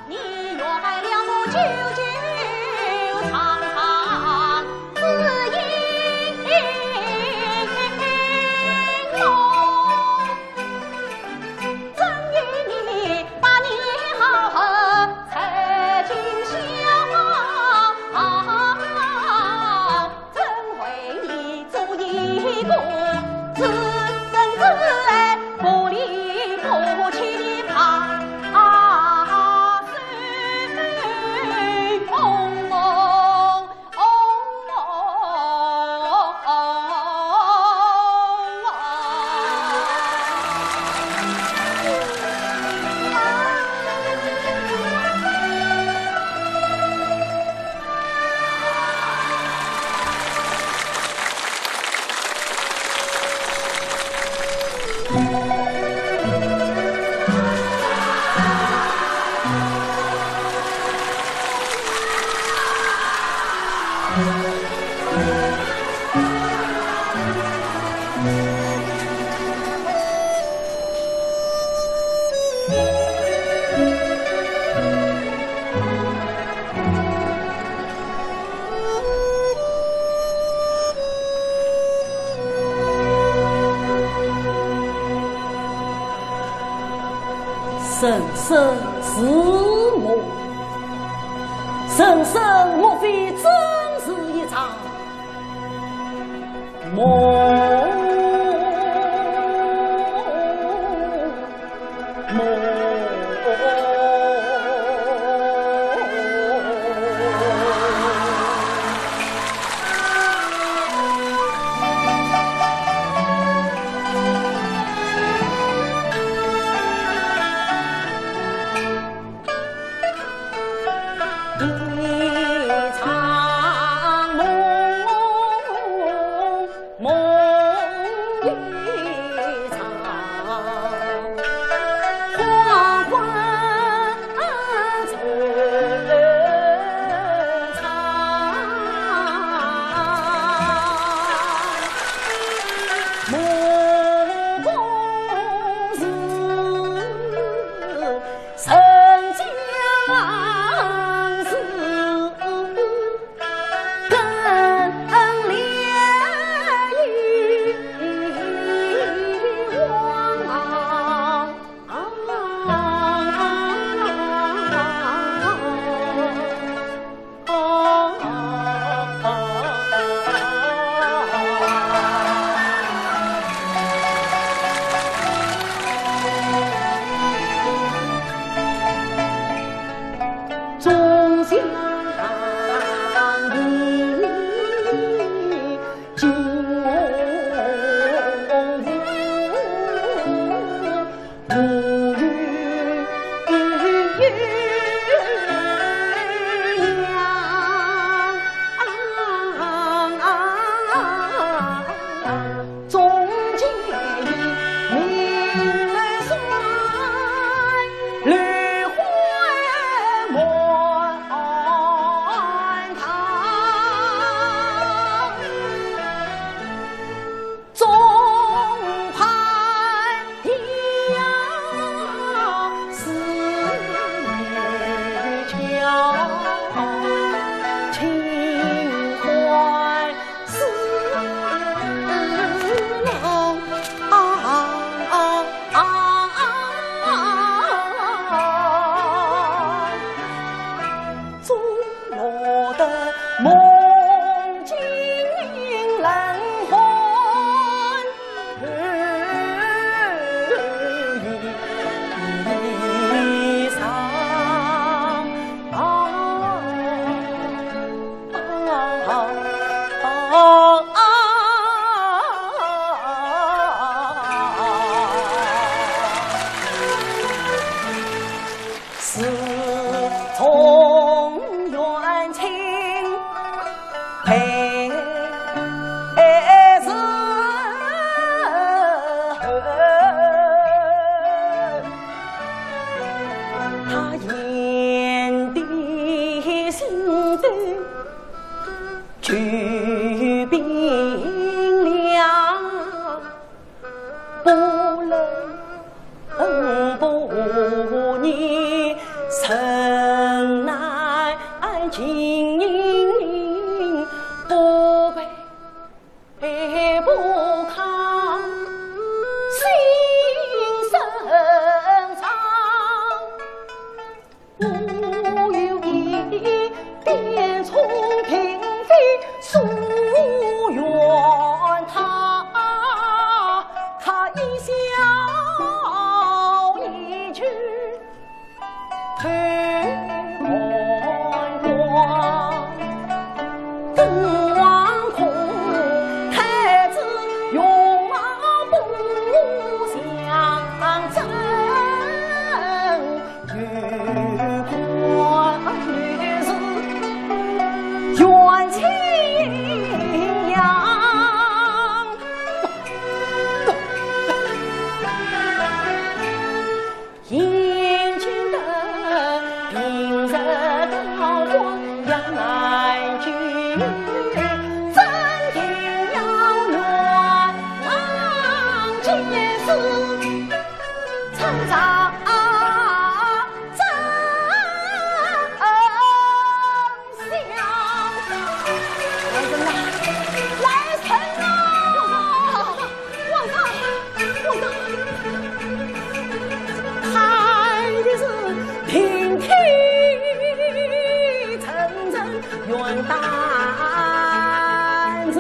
你原谅我久久长长之音梦。真与你百年好合，才今宵。 怎为你做一个自生自灭、不离不弃的怕手风梦？ 人生是梦，人生莫非真是一场梦？ 人间往事。来人呐，来人呐！王上，王上，王上，他的是平替成人元旦日。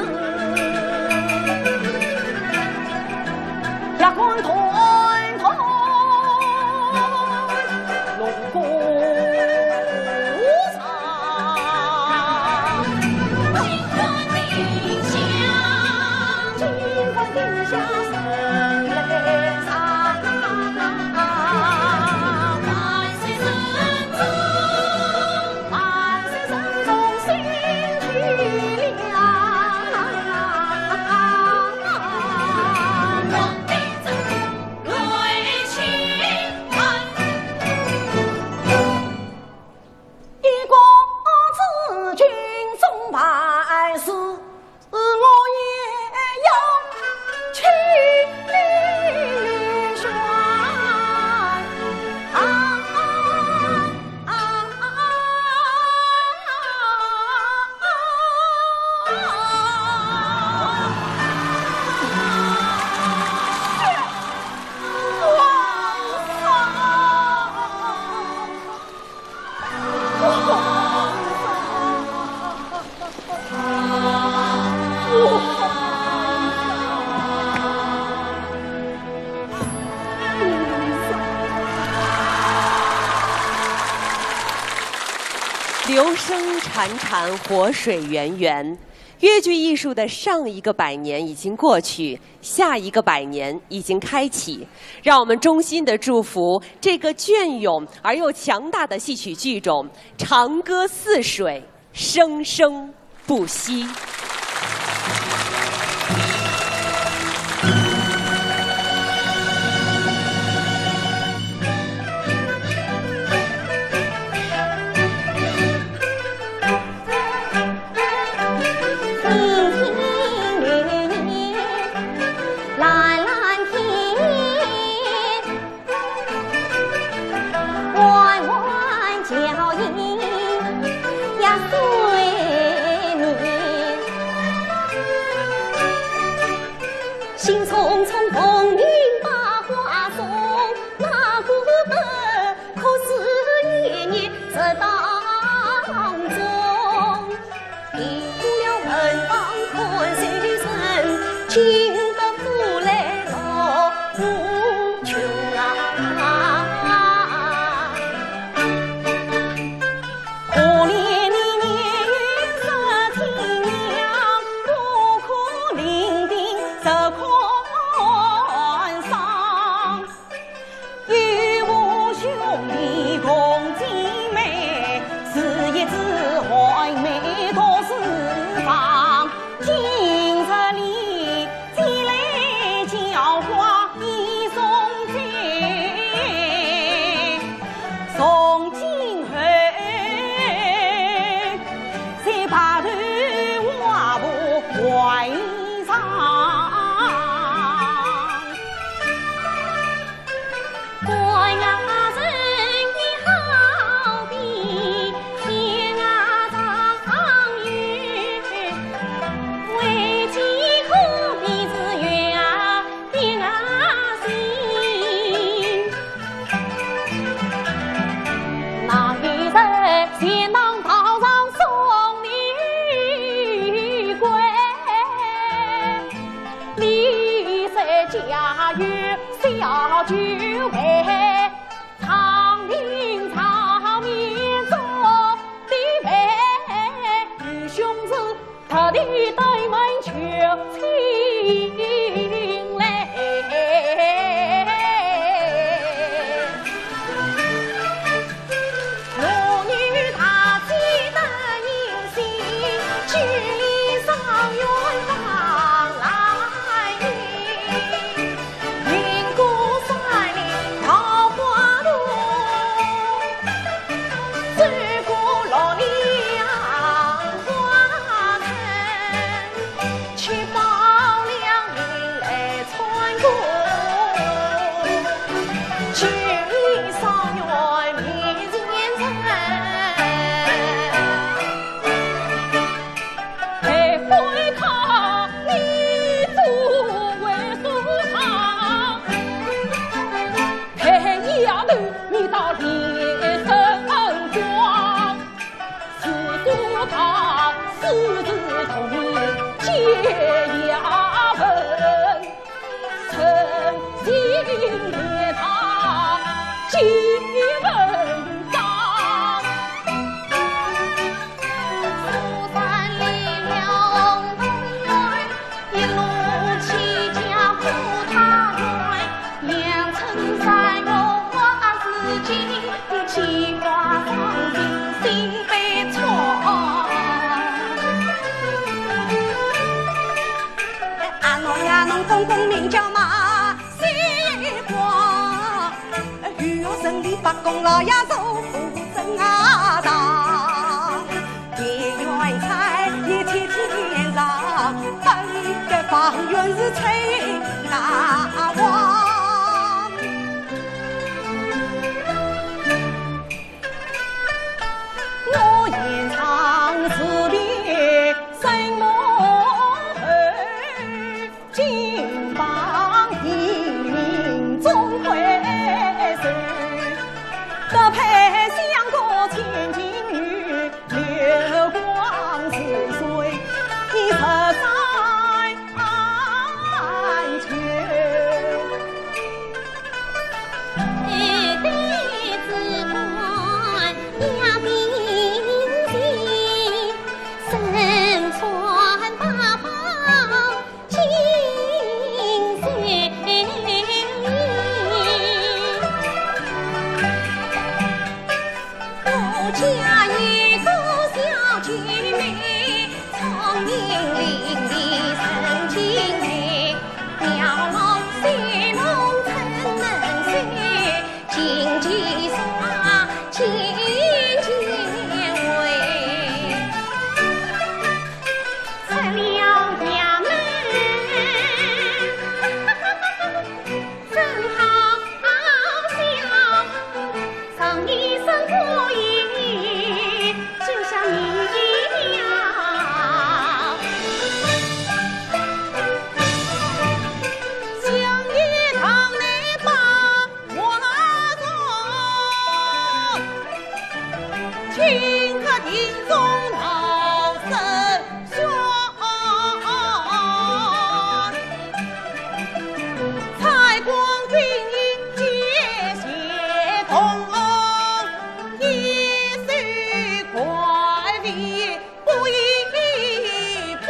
流声潺潺，活水源源。越剧艺术的上一个百年已经过去，下一个百年已经开启。让我们衷心的祝福这个隽永而又强大的戏曲剧种，长歌似水，生生不息。今得父来老无穷啊。可怜你年幼失亲娘，不可伶仃受寒霜。 有无兄弟共姊妹，是一枝寒梅独自芳。今日里寄来娇花一送走，从今后，再白头我不还上。 关外人也好比天涯上月，为几何必是月啊别啊心。哪有人前往道上送你归？ 你在家有小舅妹，长亭长面做的媒，与兄弟特地登门求亲来。 我女大姐得人心，千里上远方来迎。云过山林桃花渡，走过洛阳花城。 七宝两名来穿过，千里上远面前人。哎，观看你做为所长，配丫头你到连城光。 四书堂，四字同音皆押文，诚信殿堂皆文章。苏三离了东门，一路起家赴他园。 两城三月花似锦，牵挂上心心悲怆。啊，侬呀，侬公公名叫马西瓜，御史城里八公老爷做夫人啊，大。 田园菜，一天天上，本该方圆是春啊望。我言长自别生母后， 金榜题名终回首，得配相国千金女，流光似水一日三秋。一代之端，养兵器，身穿八宝 金水。我家有个小姐妹，聪明伶俐神经质，表露才貌真能秀，琴棋书画尽兼会。 出了衙门，真好笑。常言说过一句，就像你一样。不一般。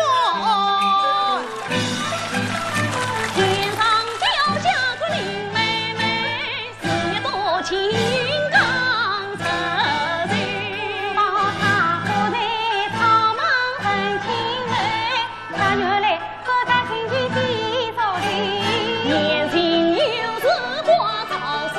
天上掉下个林妹妹，是一朵金刚石榴。把她不在草莽人情味，她原来不得听见地上的。年轻有时花早睡，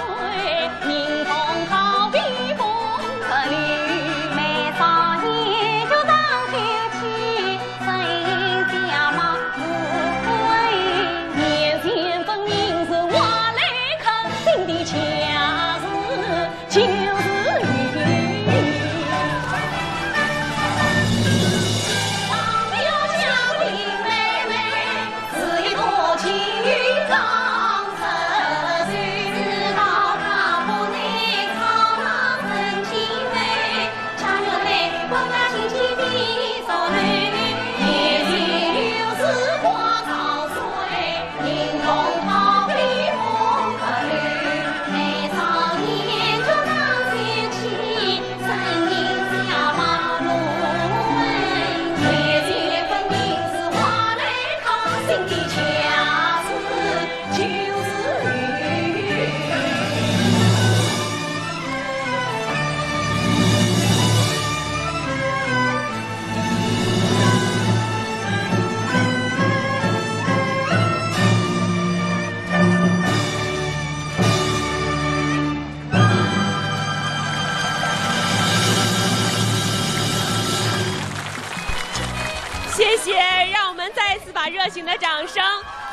谢谢，让我们再次把热情的掌声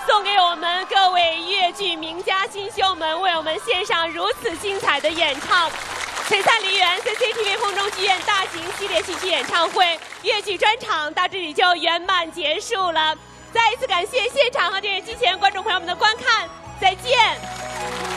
送给我们各位越剧名家新秀们，为我们献上如此精彩的演唱。《璀璨梨园》C C T V 空中剧院大型系列戏曲演唱会越剧专场到这里就圆满结束了。再一次感谢现场和电视机前观众朋友们的观看，再见。